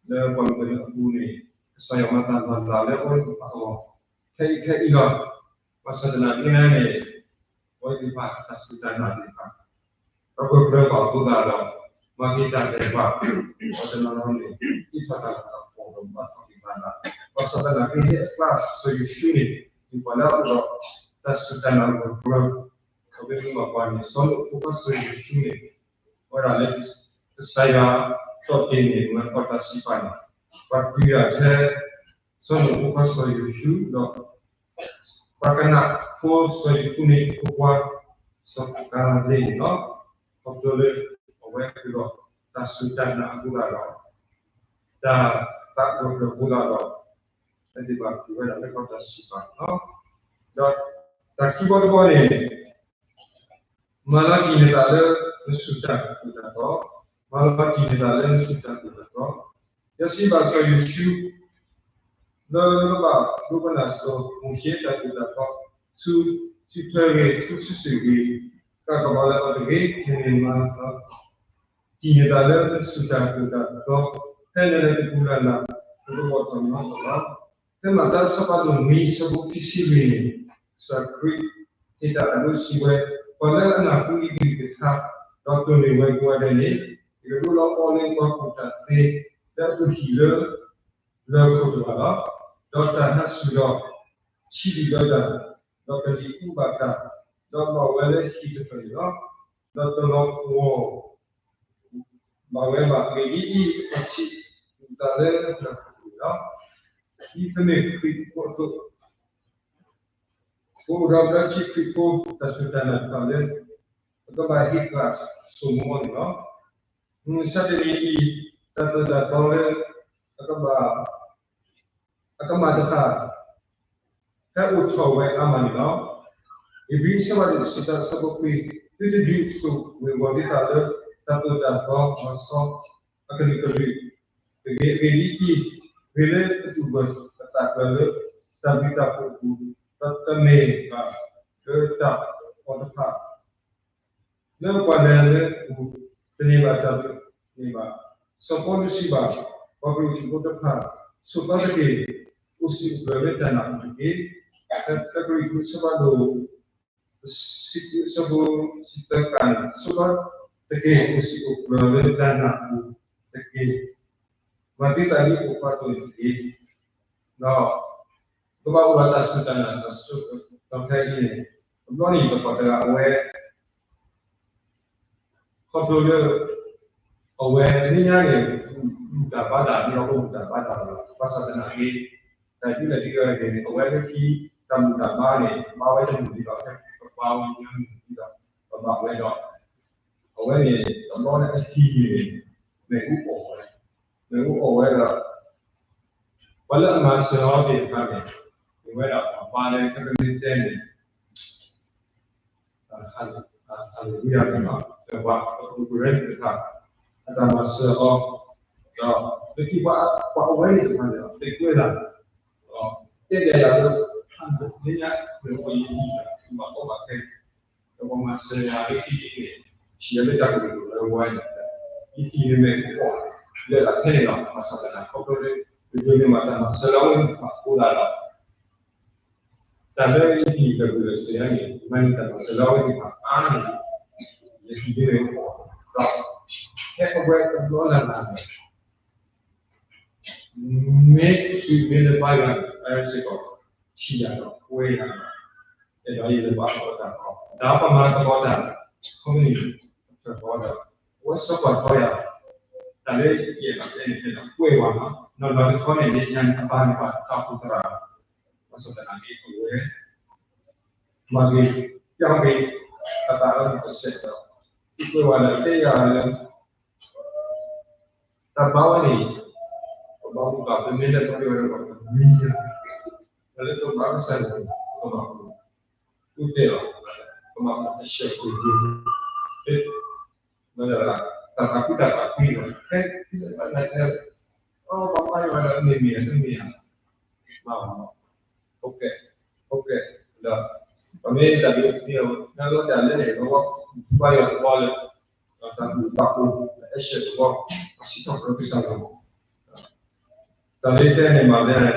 လၢပှၤမုၢ်ကနၢအပူၤန့ၣ် ကစၢ်ယွၤမၤတၢ်လီၤလးလၢအဝဲသ့ၣ်တဖၣ်အဂီၢ် ခဲအံၤခဲအံၤလီၤ. ဘၣ်ဆၣ်သနာ်က့န့ၣ် အဝဲသ့ၣ်တဖၣ်တၢ်စူၢ်တၢ်နာ်သ့ၣ်တဖၣ် ဒီးပကြၢးဘၣ်အဃိသတးဒီး မၤက့ၤတၢ်ဒဲးဘး ဒီးတနီၤနီၤန့ၣ် အံၣ်ထီၣ်တၢ်လီၢ်တၢ်ကပီၤဒီးဘၣ်ထီၣ်က့ၤတၢ်လၢ်, ဘၣ်ဆၣ်သနာ်က့န့ၣ် အကျါစီၤယိၤၡူန့ၣ် မ့ၢ်ပှၤလၢအအိၣ်ဒီး တၢ်စူၢ်တၢ်နာ်အဂၢၢ်ကျၢၤ, ဒီးပမ့ၢ်ဘၣ်ကွၢ်န့ၣ် စီၤနိအဖိခွါစီၤယိၤၡူန့ၣ် အဝဲဒၣ်လၢ ကစၢ်ယွၤ တီၢ်တ့ၢ်န့ၢ်ဝဲပှၤတၢ်စံးပာ်န့ၣ် ပှၤတုၤယၤထဲ စီၤနိအဖိခွါစီၤယိၤၡူဒီး ပှၤကနးဖိစီၤယဖိန့ၣ်အဖိခွါ စီၤကၤလ့းန့ၣ်လီၤ. ခီဖျိလၢအဝဲအဃိဒီး တၢ်စူၢ်တၢ်နာ်အဃိသတးဒီး တၢ်သးဂၢၢ်ကျၢၤအဃိသတးဒီး အဝဲသ့ၣ်ဘၣ်ဃုာ်ဝဲဒၣ်လၢပှၤတၢ်စံးပာ်န့ၣ်လီၤ. ဒီးတၢ်ခံဘီတဘီန့ၣ် မၤလီၤတံၢ်နသးလၢနဆူၣ်တၢ်သိၣ်တၢ်သီ, မၤလီၤတံၢ်နသးလၢနဆူၣ်တၢ်သိၣ်တၢ်သီ, ယစံးဘၣ်စီၤယိၤၡူ လၢနဘၣ်ဒိကနၣ်စီၤမိၤၡ့တၢ်သိၣ်တၢ်သီ ဆူ ဆူၣ်ထွဲဂ့ၤ ဆူဆူၣ်ဂ့ၤ ကးကဘီလၢအီၤတဂ့ၤ, မ့ၢ်မၤလီၤ တံၢ်နသးလၢနဆူၣ်တၢ်သိၣ်တၢ်သီ ဖဲနလဲၤတပူၤလၢ်လၢ် တကဘီထီၣ်နီတဘီလီၤ. ဖဲမးသဲအဆၢဖးဒိၣ်နွံအဆၢဖိခံဆံလွံၢ်န့ၣ် ကစၢ်ခရံာ်ဟ့ၣ်တၢ်အဒိစံးဝဲ, ပှၤလၢအနၢ်ဟူအံၤကလုၢ်ကထါ ဒီးတိၢ်န့ၢ်ဝဲကိးဂၤဒဲးန့ၣ် ယကဒိလီၤအီၤလၢပှၤကူၣ်တၢ်သ့ လၢအကဟံၣ်လၢ လၢၢ်ခိၣ်တဖၣ်လီၤ. ဒီးတၢ်ဟးဆူၣ်ဒီး ထံဒုၣ်ဒီးတၢ်, ဒီးကလံၤအူဘၣ်တၢ်, ဒီးဘၣ်ဝဲလၢဟံၣ်တဖျၢၣ်န့ၣ်လီၤ. ဒီးတလီၤပှီၢ် ဘၣ်ဝဲဘၣ်. အဂ့ၢ်ဒ်အံၤ, ပှၤထံၣ်အသးလၢလၢၢ်ခိၣ်န့ၣ်လီၤ. ဒ်ပမ့ၢ်ခရံာ်ဖိအသိး, ပအိၣ်ဒီးပှၤထံၣ်ခရံာ်ဖိ တၢ်စူၢ်တၢ်နာ်တဖၣ်လၢ ပကဘၣ်ဟ့ၣ်ဃာ်ဆိမိၣ်အီၤန့ၣ်လီၤ. မုၢ်မဆါတနံၤအံၤ တၢ်သိၣ်တၢ်သီလၢ အကဘၣ် အကမၣ်တဖၣ် ဟဲအိၣ်ထီၣ်ဝဲအါမးန့ၣ်လီၤ. ဧ့ၤဘြံၤအဆၢဖးဒိၣ်တဆံတၢ အဆၢဖိခွံ, သုတဒုးဆိၣ်ဂ့ၤဂီၤသုသးလၢ တၢ်သိၣ်တၢ်သီ မၤစီအကလုာ်ကလုာ်တဂ့ၤ. အဂ့ၢ်ဒ်အံၤ, ဂ့ၤလၢပသူၣ်ဂၢၢ်ပသးကျၢၤလၢ တၢ်ဘျုးတၢ်ဖှိၣ်အပူၤ, ဒီးတမ့ၢ်ဘၣ်လၢတၢ်အီၣ်တဖၣ် လၢပှၤလဲၤလၢအပူၤ တန့ၢ်ဘၣ်တၢ်ဘျုးန့ၣ်ဘၣ်. စီၤပီလူးစံးဘၣ် ပှၤကရံၣ်သူးဖိတဖၣ်, ဆိးသီတက့ၢ်, အိၣ်စံာ်အိၣ်ကျၢၤလၢတၢ်နာ်အပူၤတက့ၢ်. ကရံၣ်သူးအဆၢဖးဒိၣ် တဆံဃု အဆၢဖိတဆံသၢန့ၣ်, ဆိးသီတက့ၢ်, အိၣ်စံာ်အိၣ်ကျၢၤလၢတၢ်နာ်အပူၤတက့ၢ်. မၤသံသးဒ်ပိာ်ခွါအသိးန့ၣ်တက့ၢ်. ဒီး ကဘၣ်အိၣ်ဒီးတၢ်စူၢ်တၢ်နာ် တၢ်စူၢ်တၢ်နာ်ခဲအံၤန့ၣ် တဘျီန့ၣ် ပှၤတဂၤအဝဲ ခီဖျိလၢ အဝဲသ့ၣ်ညါန့ၣ် မူၤတၢ်ဘါတၢ် မ့ၢ်လီၤ ပမူၤတၢ်ဘါတၢ်လီၤ. ဘၣ်ဆၣ်သနာ်က့ တၢ်ဒ်လဲၣ်ဒ်လဲၣ်ဂ့ၤန့ၣ် အဝဲသ့ၣ်ခံ တၢ်မူၤတၢ်ဘါန့ၣ် ဘါဝဲတမုာ်ဒ်သိး ဟဲကပာ်ဝဲညါမုာ်ဒ်သိး ပဘၣ်ဝဲဒီး အဝဲန့ၣ် တဘျီန့ၣ်အဟံၣ်န့ၣ် မ့ၣ်အူအီၣ်ဝဲ, မ့ၣ်အူအီၣ်ဝဲဒီး ပှၤလၢအမၤစၢၤအီၤသ့ၣ်တဖၣ်န့ၣ် မ့ၢ်ဝဲဒၣ်ပှၤဘါလၢ ကမ့ၢ်တဲန့ၣ် ဟါလ့လူယၤန့ၣ်လီၤ. ပှၤ ပှၤကူၣ်ကရၢန့ၣ်တဖၣ် အတၢ်မၤစၢၤအီၤ, ဒီး ပထံၣ်ပှၤ ပှၤအဝဲန့ၣ်တဖၣ်န့ၣ် သ့ကွဲလၢ် တဲဒၣ်ယၤလၢ ဖးဒိၣ်လၢညါ မ့ၢ်အီၤယဟံၣ်ဒီး ဘၣ်ကီဘၣ်ခဲ ဒီးပှၤမၤစၢၤယၤလၢခံန့ၣ် ထံၣ်ယၤလၢတၢ်ကလုၢ်ကလိၣ်လၢဝဲန့ၣ် ယဟံၣ်န့ၣ်မ့ၢ်ကီၢ်လၢအထဲန့ၣ်လီၤ. ဘၣ်ဆၣ်သနာ်က့ ခီဖျိလၢ ပဒိးန့ၢ်ဘၣ်တၢ်မၤစၢၤလၢအဝဲသ့ၣ်တဖၣ်အဃိသတးဒီး တၢ်လၢယဟံၣ်တၢ်ကလုၢ်စၢၤယၤန့ၣ် မၤန့ၢ်တၢ်မၤစၢၤလၢအဝဲသ့ၣ်တဖၣ်အါန့ၣ် ယဟံၣ်န့ၣ်မ့ၢ်ကီၢ်ဒီး ဖဲအဝဲတဘျီလၢ်လၢ်န့ၣ် မ့ၢ်သုးမ့ၢ်လၢပၢ်ယွၤ အဝဲစ့ၢ်ကီး ထံၣ်ယၤဒီးကွဲယၤဒီး အဲၣ်ဒိးယလဲၤဘါသကိးတၢ်ဒီး ဒီးပမၤသကိးတၢ် ခီမ့ၢ် အထၢၣ်ဃီဒီး အဝဲစ့ၢ်ကီးထီၣ်ယၤ တၢ်လၢယအဲၣ်ဒိးတဲန့ၣ် အဲၣ်ဒိးကွဲဝဲနီၤ နီၢ်နီၢ်တခီန့ၣ် လၢညါန့ၣ်အဘါန့ၣ်ဘၣ်တၢ်အိၣ်သရၣ် ဘၣ်ဆၣ်သနာ်က့အဝဲ မၤဂ့ၤ ပျောက်ကွယ် အသးလၢတစဲးဒီး ကွဲဝဲလၢတဲယၤလၢ တၢ်ဘါဝဲန့ၣ် ပဘၣ်မူဘၣ် ပမ့ၢ်လဲၤပှၤကညီဒီး ပမံၤယၤ လၢတဘၣ်ကစၢ်ယွၤ ပကဘၣ်မူ အိၣ်တဲလီၤ ပဘၣ်မူအစဲးဖိယိာ် တၢ်သးခုတၢ်သးခုလီၤ ဟဲ အီ ပဘၣ်ယွၤဒီး မ့ၢ်မ့ၢ်ဧါ တမ့ၢ်ဧါ ဘၣ်မူ ဟုတ်ကဲ့ ဟုတ်ကဲ့ ဒီး ပမ့ၢ်တၢ်ဒုးသ့ၣ်ညါလီၤတၢ်လၢန့ၣ် ပဘၣ်ယွၤတဘျီလၢ တၢ်ကူၣ်တၢ်ကူၣ် အစဲးတဘျီ အစံးထီၣ်ပတြၢၤကစၢ်ယွၤ တၢ်လၢတဲန့ၣ်မၤသ့န့ၣ်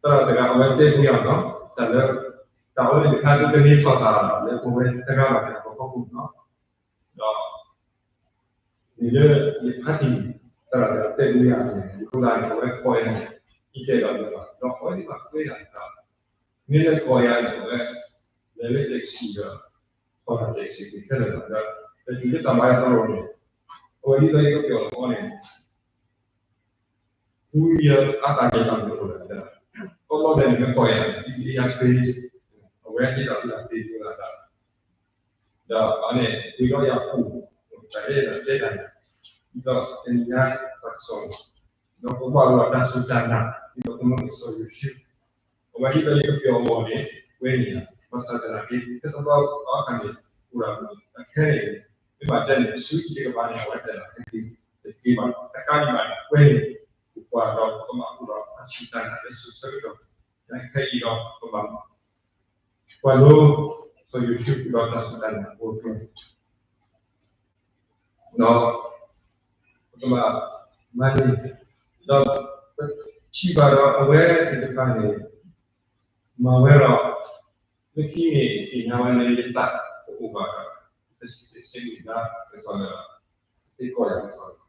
သရၣ်တဂၤအဝဲတဲဝဲယၤနီၤ တၢ်လၢ တၢ်အိၣ်လၢတခါဒ်တမ့ၢ်ထီၣ်သးလၢပဝဲတဂၤဘၣ်တဂၤအဖီခိၣ်နီၤ ဒီး မ့ၢ်လၢယဖးတံၢ် သရၣ်တဂၤတဲဝဲယၤန့ၣ် ယဖိသၣ်န့ၣ် အဝဲကိးယၤန့ၣ် ယတဲလီၤယၤဘၣ် ဒီးအဝဲသ့ၣ်ဘၣ်ကွဲယၤတၢ် မ့ၢ်လၢကိးယၤန့ၣ် အဝဲ လဲၤလၢ taxi ဒီး ခီၣ်တၢ် taxi က့ၤခဲလၢာ်ဘၣ်ဒီး ပတုၤလၢတၢ်ဘါယွၤသရိာ်န့ၣ် အဝဲဒ်သိးယကပျီၢ်လီၤအီၤန့ၣ် ဃုယၤအတၢ်ကဲတၢ်မနုၤအိၣ်လဲၣ် ကိးဘျီဒဲးန့ၣ် မ့ၢ်ကိးယၤန့ၣ် ဒ်ယၤဃ့ အဝဲဟ့ၣ်တၢ်အိၣ်တၢ်သ့ဒိၣ်သးတၢ် ဒီးအန့ၣ် ဝံၤဒီးယၤခိၣ် တၢ်အဲၣ်တၢ်တဲတၢ်န့ၣ် ဒ်သိးတနံၤညါတၢ်ကစီၣ်န့ၣ် ဒီးပဘၣ်အိၣ်ဒီးတၢ်စူၢ်တၢ်နာ် ဒ်သိးကမၤက့ၤစီၤယိၤၡူ အဝဲဒ်သိးယကပျီၢ်အီၤန့ၣ် ဝဲန့ၣ် ဘၣ်ဆၣ်သနာ်က့ တၢ်တဘျီအခါန့ၣ် အိၣ်ဒၣ်မ့ၢ်အခဲန့ၣ် မ့ၢ်ဘၣ်တဲန့ၣ် ဆူအံၤတကပၤန့ၣ် အဝဲတဲလီၤ ဟဲက့ၤ တက့ၤဘၣ် တကးဒံးဘၣ်န့ၣ် ဝဲန့ၣ် ပကွၢ်ဒီးပကဘၣ်အိၣ်ဒီးတၢ်စူၢ်တၢ်နာ်လၢစိၤဆၢကတီၢ် ခဲအံၤဒီးပကဘၣ် ကွၢ်လိ စီၤယိၤၡူဃုာ်ဒီးတၢ်စူၢ်တၢ်နာ်အဃိ ဒီး ပကဘၣ်မၤန့ၢ် ဒီးပထံၣ်ဘၣ်ဒီးအဝဲသ့ၣ်တဖၣ်န့ၣ် မၤဝဲဒီး လၢခံန့ၣ် သ့ၣ်ညါဝဲလၢယသးတအိၣ်ဘၣ်ဒီး တစံးဘၣ်ကစၢ်ယွၤ သ့ၣ်ကီးယၤကစၢ်ယွၤ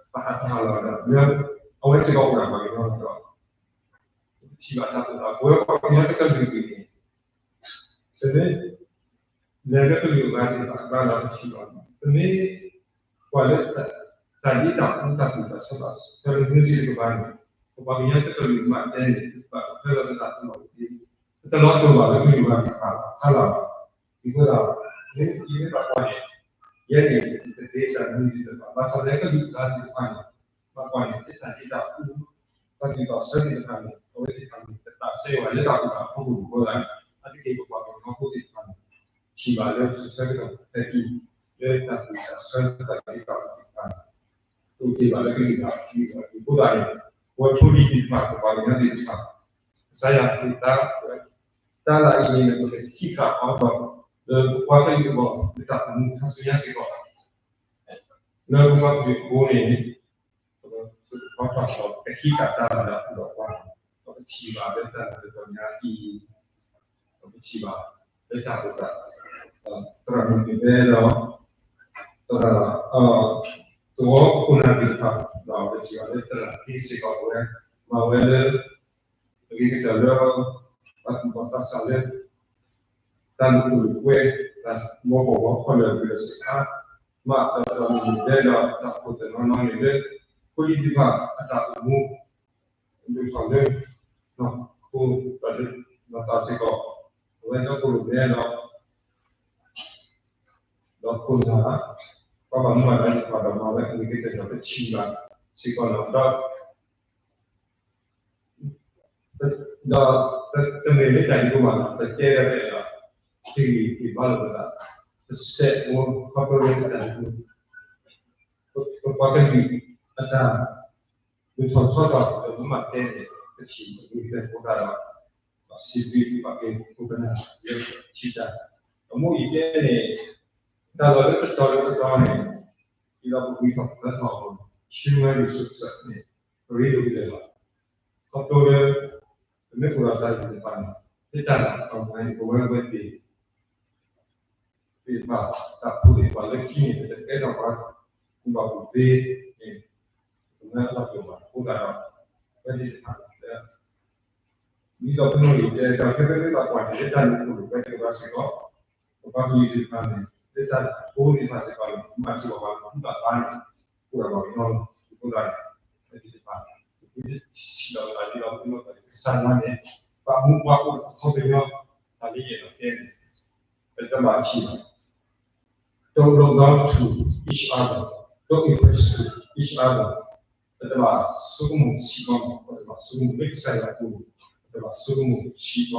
ပထံၣ်ဘၣ်လၢ ပဟးထီၣ်ဟးလီၤဒီး လၢအဝဲစ့ၢ်ကီးအိၣ်ဒၣ်ပှၤကညီဒီး ပထံၣ်ဘၣ်တၢ်အိၣ်သး ပဝဲပှၤကညီတကလုာ်အံၤန့ၣ် ပမ့ၢ် လဲၤလၢကလုာ်အဂၤသ့ၣ်တဖၣ်အကျါဒီးပထံၣ်ဘၣ် ပမ့ၢ်ကွၢ်လၢ တၢ်ဒ်တၢ်အူတၢ်ပူၤတၢ်ဆါဘၣ် တရံးမုၢ်စ့ၢ်တကပၤန့ၣ် ပပှၤကညီတကလုာ်မ့ၢ်တဲန့ၣ် ပဘၣ်ကဖၢလီၤပသးသမူအံၤ ပတလီၤတိာ်ဘၣ်လၢကလုာ်ဂၤသ့ၣ်တဖၣ်ဘၣ် ဟါလီၤဘၣ် ဒ်သိး မ့ၢ်ယမ့ၢ်ဘၣ်ကွၢ်န့ၣ် ယဲန့ၣ် တသ့တၢ်မုၢ်သ့ၣ်တဖၣ် ဘၣ်ဆၣ်လၢကလုာ်ဂၤသ့ၣ်တဖၣ်န့ၣ် ဘၣ်ကွၢ်န့ၣ် တၢ်ဒ်တၢ်အူ တၢ်ပူၤတၢ်ဆါသ့ၣ်တဖၣ်န့ၣ် အဝဲသ့ၣ်တဖၣ်န့ၣ် တသးစဲဝဲလၢတၢ်ပူၤတၢ်ဖီခိၣ်အဃိသတး အါတက့ၢ်ပပှၤကညီဖိသ့ၣ်တဖၣ်န့ၣ် ထံၣ်ဘၣ်လၢစိၤဆၢကတီၢ်ခဲအံၤ လၢတၢ်ပူၤတၢ်ဆါတၢ်ဒ်တၢ်အူသ့ၣ်တဖၣ်န့ၣ် အိၣ်တ့ၢ်ဘၣ်လၢကလုာ်ဂၤအဃိသတးန့ၣ် ပဝဲဖိလံၤသ့ၣ်တဖၣ် ပပှၤကညီသ့ၣ်တဖၣ် ကစၢ်ယွၤဟ့ၣ်သါ တၢ်လၢအံၤန့ၣ် ပကဟံးဃာ်အီၤဒီး လၢပပှၤကလုာ်အဂီၢ် လၢတၢ်အိၣ်မူခါဆူညါစ့ၢ်ကီး လၢပပှၤကလုာ်အဃိန့ၣ် ပကစူးကဖီထီၣ်ဒီး ပကဟံးဃာ်တၢ်လၢအပူၤဒီးပှၤ ပကထံၣ်ဘၣ်လၢတၢ်လၢတကီၢ်ညါအံၤ ပကထံၣ်ဘၣ်လၢတၢ်အိၣ်သး သရၣ်မုၣ်က့ၤဘဲဒီး သရၣ် သဝီခိၣ်နၢ်သ့ၣ်တဖၣ် ဒီးပကထံၣ်ဘၣ်လၢသရၣ်သ့စ့ၢ်ကီးဝဲ မၤဝဲလၢ အဂ့ၤကတၢၢ်လၢ ပှၤသူၣ်ဘီၣ်သးစၢ်လၢ တၢ်လူၤပိာ်လူၤကွဲ တၢ်မီၢ်ကီၢ်ဝီခီၣ်လၢာ်ဝံၤဒီးစခါ, မ့ၢ်တၢ်တၢ်မုၢ်မုၢ်ဒဲဒီးတၢ်ခိၣ်တနီၤနီၤန့ၣ်လၢ ဖိလံၤသ့ၣ်တဖၣ်အတၢ်အိၣ်မူ ဒိၣ်ထီၣ်လၢ နီၢ်ခိဒီးလၢ နီၢ်သးစ့ၢ်ကီး အဝဲဒီးခိၣ်လိာ်မဲဒီး ဒီးခိၣ်နၢ် ပှၤဘၣ်မူဘၣ်ဒါသ့ၣ်တဖၣ်ဒီး မၤဝဲအဂ့ၤကတၢၢ်ဒီးပထံၣ်ဘၣ်စ့ၢ်ကီးလီၤ. ဒီး ဒီးတမ့ၢ်လၢတၢ်ဒ်သိးဘၣ်န့ၣ် ပတဲဒၣ်အဲၣ်ဒိး ဟ့ၣ်ဂံၢ်ဟ့ၣ်ဘါလိာ်ပသး တစဲးဖိ ခီဖျိလၢတၢ်ဒ်သိး ပပှၤကလုာ်အတၢ် ဒိၣ်ထီၣ်ထီထီၣ်ဒီး ပမ့ၢ်တဲန့ၣ် ပထံၣ်ပဂ့ၤကျဲဖိသၣ်ဒီး စံးဘျုးဘၣ်က့ၤပခိၣ်ပနၢ်လၢထံၣ်တၢ်, အမိၢ်အံၤတဲန့ၣ် တၢ်လီၢ်လၢတတီၤလၢတတီၤန့ၣ် ဒ်သိးပဂံၢ်ထီၣ်ပသးထီၣ်အဂီၢ်န့ၣ် human resources န့ၣ် ပရ့ဒိၣ်ကလဲာ်လီၤ. ခီဖျိလၢ ပမ့ၢ်အိၣ်ဒီးတၢ်ဂံၢ်တဖၣ်န့ၣ် လၢတၢ်လီၢ်အဝဲန့ၣ် ပဝဲဝဲသ့ၣ် သ့ၣ်တဖၣ် တၢ်ဖိသ့ၣ်တဖၣ်လၢခံန့ၣ် ပတကဲထီၣ်ပှၤကူၣ်ဘၣ်ကူၣ်သ့န့ၣ် ပမ့ၢ်အလီၢ်ပှဲၤဘၣ်အဃိသတးဒီး အဝဲသ့ၣ်တဖၣ်လၢ ဒ်သိးပမ့ၢ်တဲတၢ်ခဲလၢာ်သ့ၣ်တဖၣ်ကွၢ်န့ၣ် လၢတၢ်န့ၣ်အိၣ်ဒီးပဝဲသ့ၣ်တဖၣ်စ့ၢ်ကီး ပပှၤကလုာ်သ့ၣ်တဖၣ်န့ၣ် လၢတၢ်ဖိသ့ၣ်တဖၣ်စ့ၢ်ကီးန့ၣ် မၤစ့ၢ်ကီးပှၤကူၣ်ဘၣ်ဘါန့ၣ် အိၣ်ဒီးပှၤကညီအဃိသတးန့ၣ် အဝဲသ့ၣ်တဖၣ် ပကထံၣ်လီၤပသးဒ်သိးပမ့ၢ်ကစၢ်ယွၤန့ၣ် ပာ်မူပှၤအိၣ်ဒီးအခီပညီ တၢ်လၢယအဲၣ်ဒိးတဲန့ၣ် ပတဘၣ်ထံၣ်ဘၣ် Don't look down to each other, don't impress each other. ပတဘၣ်ဆိကမိၣ်စ့ၢ်ကီးမး, ပတဘၣ်ဆိကမိၣ်လၢကစၢ်ယွၤအပူၤ, ပတဘၣ်ဆိကမိၣ်စ့ၢ်ကီးမး, ပတ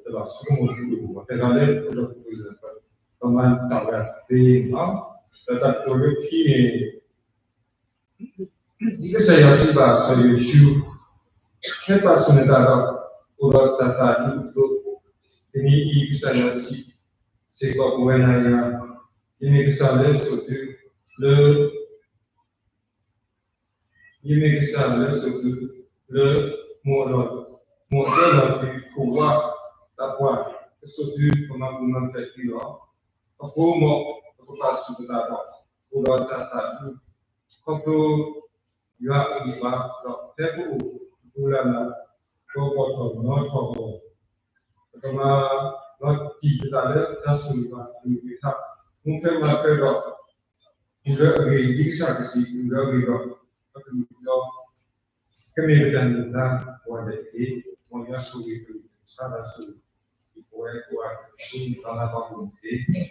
ဘၣ်ဆိကမိၣ်ဒိၣ်မး, တဂၤလၢပဒီပုၢ်ဝဲၢ် ပမၤတၢ်ဝဲသ့မး, ဒီးတၢ်ကတိၤလၢခံန့ၣ် ဒ်ကစၢ်ယွၤစံးဘၣ်စီၤယိၤၡူး, ဟဲပာ်ဆူၣ်နသးဒီး အိၣ်ဒီးတၢ်သးဒူအသိး, တနံၤအံၤကစၢ်ယွၤစံးစ့ၢ်ကီးပဝဲနၤယၤ, ယမ့ၢ်ကစၢ်လၢစိာ်သုလၢ ယမ့ၢ်ကစၢ်လၢစိာ်သုလၢ မိၢ်အလီၢ်, မိၢ်အလီၢ်တုၤခိၣ်ဝါသးပှၢ်, ကစိာ်သုကမၤပူၤမၤဖျဲးသုလီၤ. အဃိမး ပကပာ်ဆူၣ်ပသးဒီး အိၣ်ဒီးတၢ်သးဒူ ခီဖျိယွၤအဂံၢ်အဘါ, ဒီးဖဲပအိၣ်ပူၤလၢ်လၢ် ပကဘီၣ်ထီၣ်နီၣ်ထီၣ်အဂီၢ်, ပကမၤလီၤတံၢ်ပသးလၢတၢ်ဆိၣ်ဂ့ၤဘၣ်အကလုၢ်ကထါ, မူထွဲမၤထွဲဒ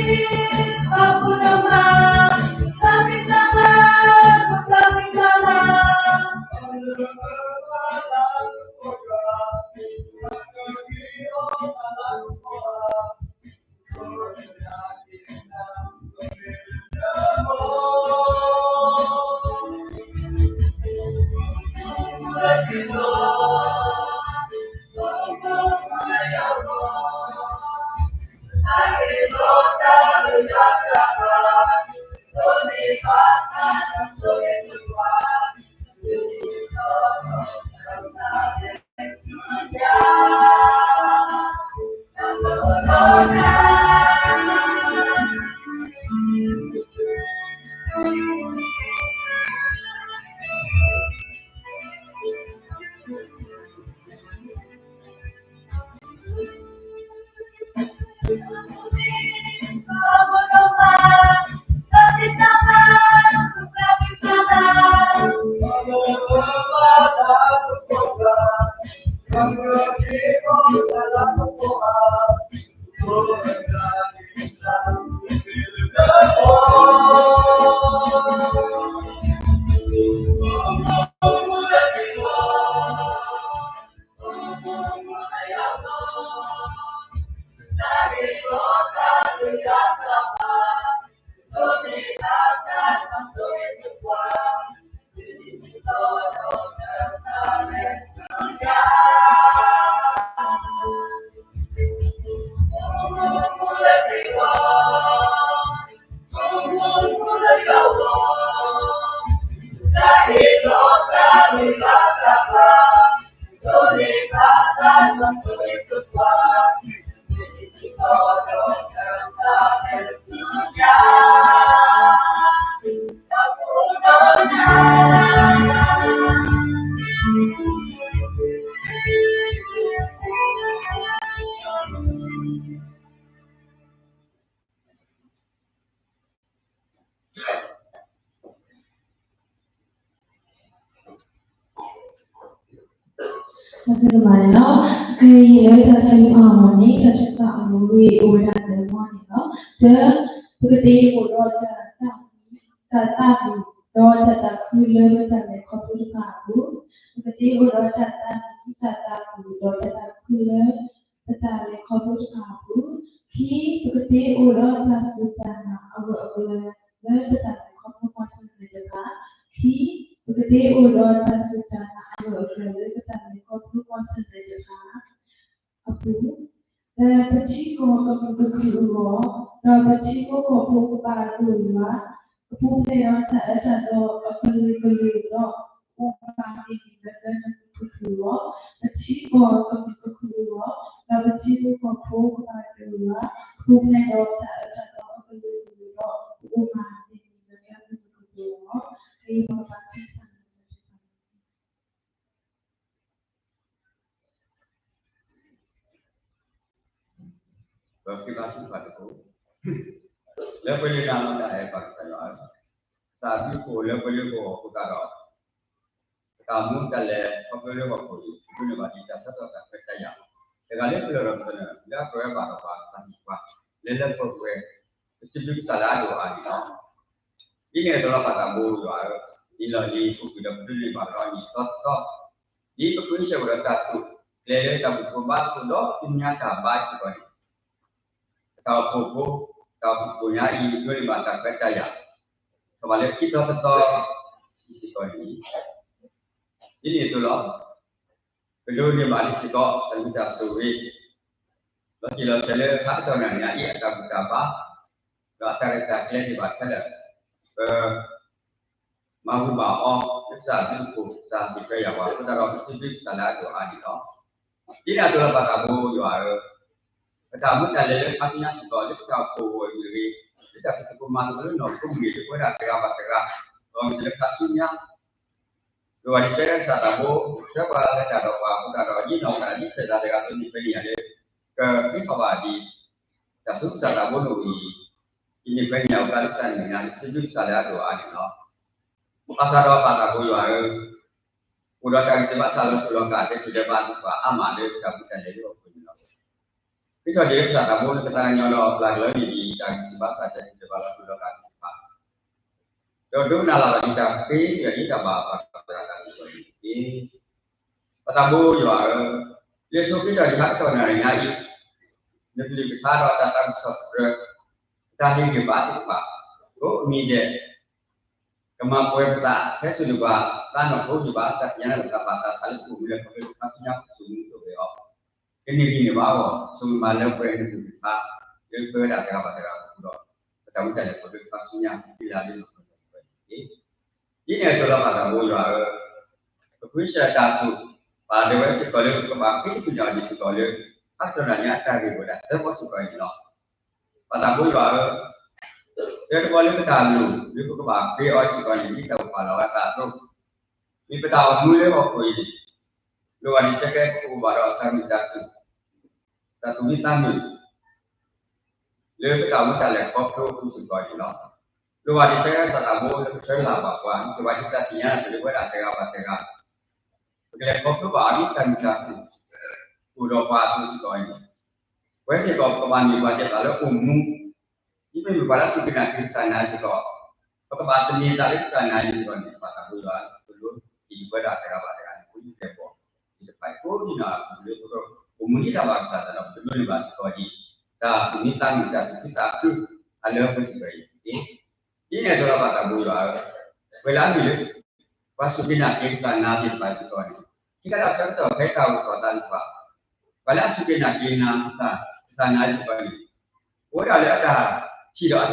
ီး တုၤလၢအဂ့ၤ ဒ်ကစၢ်ကစံး, တုၤလၢအဂ့ၤဒီး ပကမၤလီၤ ကမ့ၢ်ပတၢ်မုၢ်လၢ်ကိးဂၤဒဲးတက့ၢ်. မ်ယွၤဆိၣ်ဂ့ၤကလုၢ်ကထါတၢ်ဆိၣ်ဂ့ၤ ဒ်ပဝဲကိးဂၤဒဲး ဆူမုၢ်သီလါသီပူၤန့ၣ်တက့ၢ်. တၢ်ဘျုးဒိၣ်မးန့ၣ်လီၤ. ခဲအံၤပနၢ်ဟူဘၣ်ဒီးတၢ်ဝံသးစူၤ တၢ်ဘျုးဒိၣ်မးန့ၣ်လီၤ. ခဲအံၤလၢတၢ်ထုကဖၣ်အဂီၢ်န့ၣ် တၢ်ထုကဖၣ်အဂီၢ်အိၣ်ဝဲဒၣ်သၢမံၤန့ၣ်လီၤ. တၢ, ပကသ့အိၣ်ဒီးတၢ်သး, တၢ်သးဘီၣ် ဒီးတၢ်သးခုလၢပတၢ်လဲၤခီဖျိတဖၣ်အပူၤ, ပကသ့အိၣ်ဒီးတၢ်သးမံ, တၢ်သးဘီၣ် ဒီးတၢ်သးခုလၢ ပတၢ်လဲၤခီဖျိတဖၣ်အပူၤ, ခံ, ပကသ့အိၣ်ဒီးတၢ်စူၢ်တၢ်နာ်အဂၢၢ်အကျၢၤ လၢပတၢ်လဲၤခီဖျိကွၢ်ဆၢၣ်မဲာ်တဖၣ်, ခံ, ပကသ့အိၣ်ဒီးတၢ်စူၢ်တၢ်နာ်အဂၢၢ်အကျၢၤလၢပတၢ်လဲၤခီဖျိကွၢ်ဆၢၣ်မဲာ်တဖၣ် အပူၤ, လၢပထံကီၢ်ကမုာ်ကခုၣ်အဂီၢ်, ဒီးပထံဖိကီၢ်ဖိကဘၣ်ဒိၣ်ယွၤ, ကပူၤဖျဲးဒီးတၢ်အၢတၢ်သီအကလုာ်ကလုာ်ဒီး အိၣ်မးန့ၢ်လၢကမုာ်ကခုၣ်အဂီၢ်, ပထံကီၢ်ကမုာ်ကခုၣ်အဂီၢ်, ဒီးပထံဖိကီၢ်ဖိကဘၣ်ဒိၣ်ယွၤ, ကပူၤဖျဲးဒီးတၢ်အၢတၢ်သီအကလုာ်ကလုာ်ဒီး ကအိၣ်မးန့ၢ်လၢကမုာ်ကခုၣ်အဂီၢ်, ကယဘၣ်ဘၣ်ဆၣ် ပဃ့ဘါထုကဖၣ်သကိး, လၢပှဲၤလၢနၤလီၤတၢ်အဲၣ်ပှၤကစၢ်ယွၤဧၢ, သးဘျုးဖှိၣ်လၢပှဲၤလၢပဂီၢ်အဃိသတးဒီး, ပတၢ်မူတၢ်လဲၤခီဖျိလၢဟီၣ်ခိၣ်အံၤ ဒိးန့ၢ်ဘၣ်ဒံးတၢ်ဆၢကတီၢ်တၢ်ခွဲးတၢ်ယာ်, တဂၤလၢပလီၢ်ဒီးပသနၢၣ် လၢအကြၢးဝဲဘၣ်ဒီးပှၤကသးဟ့ၣ်ပှၤ, လဲၤလၢပှဲၤပှဲၤ, ပစံးဘျုးကစၢ်လၢအဒိၣ်အါန့ၣ်လီၤ. ဒ်န့ၣ်အသိးလီၤပၢ်သးဘိယွၤဧၢ, နံၤလီၤလံၤပူၤကွံာ်ဒီးပဒိးန့ၢ်ဘၣ်ကဒီးနံၣ်သီသီ, ဒ်ပဃုဆၢဝဲဒီးတၢ်တိာ်ကျဲၤလၢတၢ်ဘူၣ်တၢ်ဘါသကိးဒီး ကညါတၢ်ဘါစ့ၢ်ကီးန့ၣ်, ပတၢ်အိၣ်ဖှိၣ်ဖိ, တၢ်အိၣ်ဖှိၣ်ဖိညါအံၤ ဒိးန့ၢ်ဘၣ်တၢ်ခွဲးတၢ်ယာ်, ထီၣ်ဘးလၢခံသီတသီအံၤစ့ၢ်ကီးန့ၣ်, ဒ်န့ၣ်အသိးလီၤ. ပဒိးန့ၢ်ဘၣ်လံစ့ၢ်ကီး တၢ်မုာ်တၢ်ဆိၣ်ဂ့ၤ လီၤတံၢ်လီၤဆဲးလၢဟါအတတီၢ်နၣ်ရံၣ်ညါအံၤ အတၢ်ဘူၣ်တၢ်ဘါ, ဒီးအတၢ်ရဲၣ်တၢ်ကျဲၤဒံးဘၣ်ခဲလၢာ်, ပ မၤဟူးမၤအီ လၢကစၢ်အဘျုးအဖှိၣ် ကစၢ်ဟ့ၣ်ခွဲးယာ်ပှၤအဃိသတးဒီး ပစံးဘျုးကစၢ်လၢအဒိၣ်အါန့ၣ်လီၤ. ဒ်န့ၣ်အသိးလီၤပၢ်သးဘိယွၤဧၢ, ပတၢ်မူတၢ်လဲၤလၢခါဆူညါစ့ၢ်ကီး လၢပတၢ်အိၣ်ဖှိၣ်အဂီၢ်မ့ၢ်ဂ့ၤ, လၢတၢ်ဖံးသကိးမၤသကိးလၢနီၢ်ခိမ့ၢ်ဂ့ၤ လၢပဝဲဒၣ်တဂၤဘၣ်တဂၤ, ဒီးမ့ၢ်လၢခါဆူညါ ယွၤဒ်စဲကစၢ်သးဘိ ဆှၢပှၤလၢတၢ်ဒီးပှၤအဃိသတးဒီး ဒ်နီၢ်ကစၢ်ဒ်ခဲၣ်သးတဂၤအသိးန့ၣ် ဖဲန့ၣ်ယၤလၢ ကဃ့ထီၣ်ဘၣ်ဒံး တၢ်ဆူကစၢ်သးဘိန့ၣ်ဝံၤ ဒ်န့ၣ်ဖဲန့ၣ်ယၤအိၣ်ဖျါလၢကစၢ်န့ၣ် စံးဘျုးကစၢ်လၢအဒိၣ်အါန့ၣ်လီၤ. ဘၣ်ဆၣ်ဒီးပၢ်သးဘိယွၤဧၢ, အိၣ်ဒီးတၢ်ဂံၢ်စၢ်ဘါစၢ်လၢပလီၢ်ကး တဲပျံၤတဲဘၣ်နပှၤအါမးလၢတၢ်မူတၢ်လဲၤလၢဟီၣ်ခိၣ်န့ၣ်လီၤ. ဃ့ထီၣ်ဒံးလၢကစၢ်သးဘိလၢကသးကညီၤဒီးပျၢ်ကလၢန့ၢ်ဒံး တၢ်ဂံၢ်စၢ်ဘါစၢ်တဲပျံၤတဲဘၣ်လၢပလီၢ်ကးသ့ၣ်တဖၣ် ဒီးဒိကနၣ်လၢ်ဘၣ်ဒံးတၢ်ဃ့ယၤဒ်တၢ်ဘၣ်ပှၤသရၣ်တၢ်စ့ၢ်ကီးန့ၣ်တက့ၢ်. ပၢ်သးဘိယွၤဧၢ, လံာ်စီဆှံကတိၤဒံးဟါတတီၢ်နၣ်ရံၣ်ညါအံၤ, နကလုၢ်ကထါဒီးတၢ်သးကစီၣ်ပတြၢၤ, တၢ်ဟ့ၣ်ဂံၢ်ဘါသ့ၣ်တဖၣ်, အိၣ်အမံၤဒဲး, ကမၤပှဲၤပသးထဲစိၤဒံးဘၣ်, သးနီၢ်ခိဒံးဘၣ်, တၢ်သ့ၣ်ညါနၢ်ပၢၢ်သးဘၣ်သးစးလၢပအိၣ်မူလၢခီဖျိလၢခါဆူညါပစိာ်မူစိာ်ဂဲၤအီၤ ကန့ၢ်ဂံၢ်န့ၢ်ဘါအဂီၢ် ဆိၣ်ဂ့ၤမၤလၢပှဲၤနကလုၢ်ကထါ လၢပဝဲဒၣ်တဂၤဘၣ်တဂၤအပူၤဒီး ပတၢ်မူတၢ်လဲၤခီဖျိခါဆူညါ ဖံလၢ်လၢနီၢ်ခိတၢ်တဖၣ်န့ၣ်တက့ၢ်. ဒ်န့ၣ်အသိးလီၤပၢ်သးဘိယွၤဧၢ, ပဃုစၢၤတၢ်သူၣ် ပာ်ဒၢဝဲစ့ၢ်ကီးလၢပကဘၣ်ဃ့တဖုညၣ်အီၤဒံးစ့ၢ်ကီးလၢ ဟါတတီၢ်နၣ်ရံၣ်ညါအတၢ်ဂ့ၢ်ဝဲဒၣ်သၢဘီစ့ၢ်ကီးန့ၣ်လီၤ. ပၢ်သးဘိယွၤဧၢ, တၢတဘီလၢပတၢ်လိၣ် လၢပကဘၣ်ဃ့အီၤစ့ၢ်ကီးန့ၣ် ဒ်တၢ်အိၣ်ပာ်လီၤဝဲအသးအသိး, မ့ၢ်ပတၢ်အိၣ်မူလၢဟီၣ်ခိၣ်အံၤန့ၣ် လိၣ်ဘၣ်ဒံးစဲကဲပကအိၣ်ဘၣ်ဒီးတၢ်မုာ်တၢ်ခုၣ်, တၢ်သူၣ်မံသးမုာ်, လၢပတၢ်မူတၢ်လဲၤခီဖျိအပူၤစ့ၢ်ကီးန့ၣ်လီၤ. လိၣ်ဘၣ်ဒ်ဆၢကတီၢ်သးဘိလၢပဆၢလၢ်ဘၣ်ပှၤ ကဘၣ်ဒ်တၢ်သ့ၣ်ညါလၢပဝဲဒၣ်တဂၤဘၣ်တဂၤ ပကလဲၤခီဖျိဘၣ်အမ့ၢ်တၢ်မုာ်တၢ်ခုၣ် အိၣ်ဒီးပှၤအပူၤစ့ၢ်ကီးန့ၣ်, ပဝဲစ့ၢ်ကီးပကဘၣ်မ့ၢ်ပှၤသ့ၣ်တဖၣ်လၢအိၣ်မူ ဒ်ပမ့ၢ်ပှၤလၢအစူၢ်က့ၤနာ်က့ၤကစၢ်နၤစ့ၢ်ကီး, ပကဘၣ်သန့ၤသးလၢကစၢ်နၤစ့ၢ်ကီးန့ၣ် ပဘၣ်သးဘိယွၤ ပလိၣ်ဒ်ပဝဲဒၣ်တဂၤဘၣ်တဂၤန့ၣ် ပအိၣ်မူပှဲၤဘၣ်သ့ၣ်တဖၣ်အံၤ ကိးဒံနီၢ်ဂၤဒဲး ပအိၣ်မူန့ၢ်တၢ်ဘၣ်ကစၢ်သးဒီး ပတလိၣ်န့ၢ်ဘၣ်စ့ၢ်ကီးဒံး တၢ်သူၣ်မံသးမုာ်တၢ်သူၣ်ခုသးခုအလၢပှဲၤစ့ၢ်ကီးအံၤတက့ၢ်. ဒ်န့ၣ်အသိးလီၤ ပဘၣ်သးဘိယွၤဧၢ, ပှၤလၢအမ့ၢ်လၢ ပှၤစူၢ်က့ၤနာ်က့ၤကစၢ်နၤသ့ၣ်တဖၣ်စ့ၢ်ကီးန့ၣ် ခဲကဒၣ်ဆၢကတီၢ်ဖဲတၢ်အိၣ်ထီၣ်သးသ့ၣ်တဖၣ် ပှၤလၢအစူၢ်က့ၤနာ်က့ၤနၤ ကစၢ်နၤစ့ၢ်ကီးန့ၣ် အိၣ်ဝဲဒၣ်လၢအတၢ်ထံၣ်ဒီးအတၢ်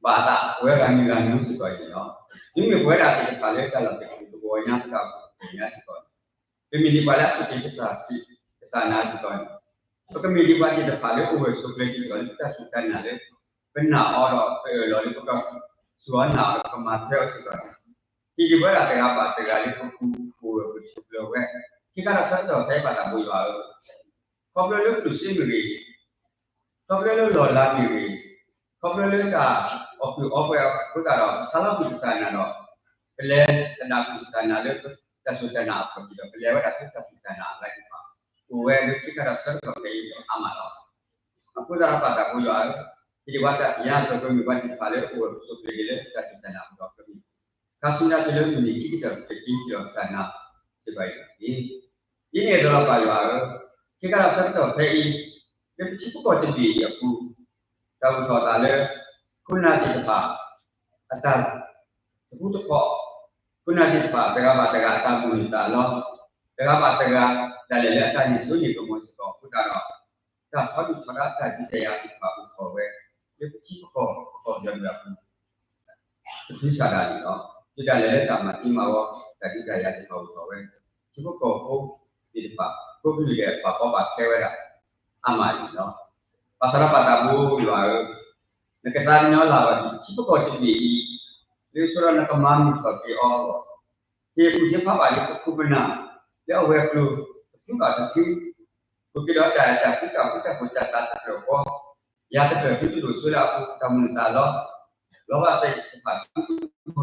ဘၣ်အသးဝဲဂၤမံၤဂၤမံၤစ့ၢ်ကီးန့ၣ်လီၤ. မ့မ့ၢ်ပဝဲဒၣ်သ့ၣ်တဖၣ်လၢတၢ်လီၢ်တၢ်ကျဲ ပကဝီၤညါပတၢ်အိၣ်ဖှိၣ်ညါစ့ၢ်ကီးန့ၣ် ပမ့ၢ်ဒ်ပှၤလၢအစူၢ်က့ၤကစၢ် ကစၢ်နၤစ့ၢ်ကီးန့ၣ် ပကမ့ၢ်ဒ်ပှၤသ့ၣ်တဖၣ်လၢအိၣ်ဂၢၢ်ဆိးကျၢၤက့ၤစ့ၢ်ကီးလၢပတၢ်စူၢ်တၢ်နာ်လၢ ပနာ်အီၤဒီးပအၢၣ်လီၤလၢပကစူၢ်အီၤနာ်အီၤဒီးပကမၤထွဲအီၤစ့ၢ်ကီးန့ၣ် ဒ်ပဝဲဒၣ်တဂၤဘၣ်တဂၤလၢပအိၣ်ဂၢၢ်ဆိးကျၢၤဝဲ ခဲကဒၣ်ဆၢကတီၢ်ဖဲပဘၣ်သးဘိယွၤဧၢ ခီဖျိလၢကျိၣ်စ့မ့ၢ်ဂ့ၤ ခီဖျိလၢလီၢ်လၤမ့ၢ်ဂ့ၤ, ခီဖျိလၢတၢ်အီၣ်ကုၢ်အီပှဲၤအဃိသတးဒီး ပဆါလီၤကွံာ်ကစၢ်နၤဒီး ပလဲၤသဒၣ်ကွံာ်ကစၢ်နၤလၢတၢ်စူၢ်တၢ်နာ်အခီၣ်ထံးဒီး ပလဲၤဝဲဒၣ်ဆူတၢ်စူၢ်တၢ်နာ်အဂၤသ့ၣ်တဖၣ် အိၣ်ဝဲလၢခံခါဒီးဆၢကတီၢ်ခဲအံၤအါမးလီၤ. အဃိသတးဒီးပဘၣ်သးဘိယွၤဧၢ, ဟ့ၣ်ဒံးပှၤတၢ်သ့ၣ်ညါ ပကမ့ၢ်ပှၤသ့ၣ်တဖၣ်လၢအိၣ်ဂၢၢ်ဆိးကျၢၤက့ၤလၢတၢ်စူၢ်တၢ်နာ်အပူၤဒီး ပမ့ၢ် ခါဆူညါတုၤလၢမုၢ်နံၤခံကတၢၢ် ပကက့ၤထီၣ်ကစၢ်နၤစ့ၢ်ကီးအံၤတက့ၢ်. ဒ်န့ၣ်အသိးလီၤပၢ်ယွၤဧၢ, ခဲကဒၣ်ဆၢကတီၢ်ဖဲအံၤ လၢပထံပကီၢ်တဘ့ၣ်အံၤအပူၤ တၢ်အိၣ်ထီၣ်အသးလၢ ခိၣ်နၢ်သ့ၣ်တဖၣ် အတၢ်တဃူတဖိး, ခိၣ်နၢ်သ့ၣ်တဖၣ် တဂၤဘၣ်တဂၤအတၢ်မုၢ်လၢ်သးလီ, တဂၤဘၣ်တဂၤ ဒၣ်လဲာ်လၢအတၢ်န့ၢ်စိန့ၢ်ကမီၤစ့ၢ်ကီးအဃိသတးဒီး တၢ်ထီဒုၣ်ထီဒါတၢ်ဒုးတၢ်ယၤသ့ၣ်တဖၣ်အိၣ်ထီၣ်ဝဲ လၢပထံပကီၢ် ပကီၢ်ပယီၤဒၣ်ပူၤ တဖုစးဒၣ်န့ၣ်လီၤ. ဒုးဒၣ်လဲာ်လၢတၢ်မၤသံမၤဝီ တၢ်ဒုးတၢ်ယၤသ့ၣ်တဖၣ်အိၣ်ထီၣ်ဝဲ ထံဖိကီၢ်ဖိသ့ၣ်တဖၣ် ဖိကလုာ်ဒဲးပာ်ဖှိၣ်ဘၣ်ခဲဝဲဒၣ် အါမးန့ၣ်လီၤ. ဘၣ်ဆၣ်ဒီးပၢ်သးဘိယွၤဧၢ, နကသးကညီၤလၢ်ဘၣ်ဒံး ထံဖိကီၢ်တဘ့ၣ်အံၤ လၢဆိဒီးနကမၤမုာ်ထီၣ်က့ၤအီၤအဂီၢ် ဟ့ၣ်ကူၣ်သ့ဖးဘၣ်လၢပခိၣ်ပနၢ် လၢအဝဲၤကျိၤတဖုဘၣ်တဖု ပက့ၤဒီးတၢ်အဲၣ်တၢ်ကွံတၢ်ဃူတၢ်ဖိးတၢ်သးတဖျၢၣ်ဃီ ယၤတဖျၢၣ်ဖုတဒိၣ်ဆိလၢအပူၤ တၢ်မုၢ်လၢ်သးလီ လီၤဘၣ်စဲးတဖၣ် မုၢ်နံၤသးလီ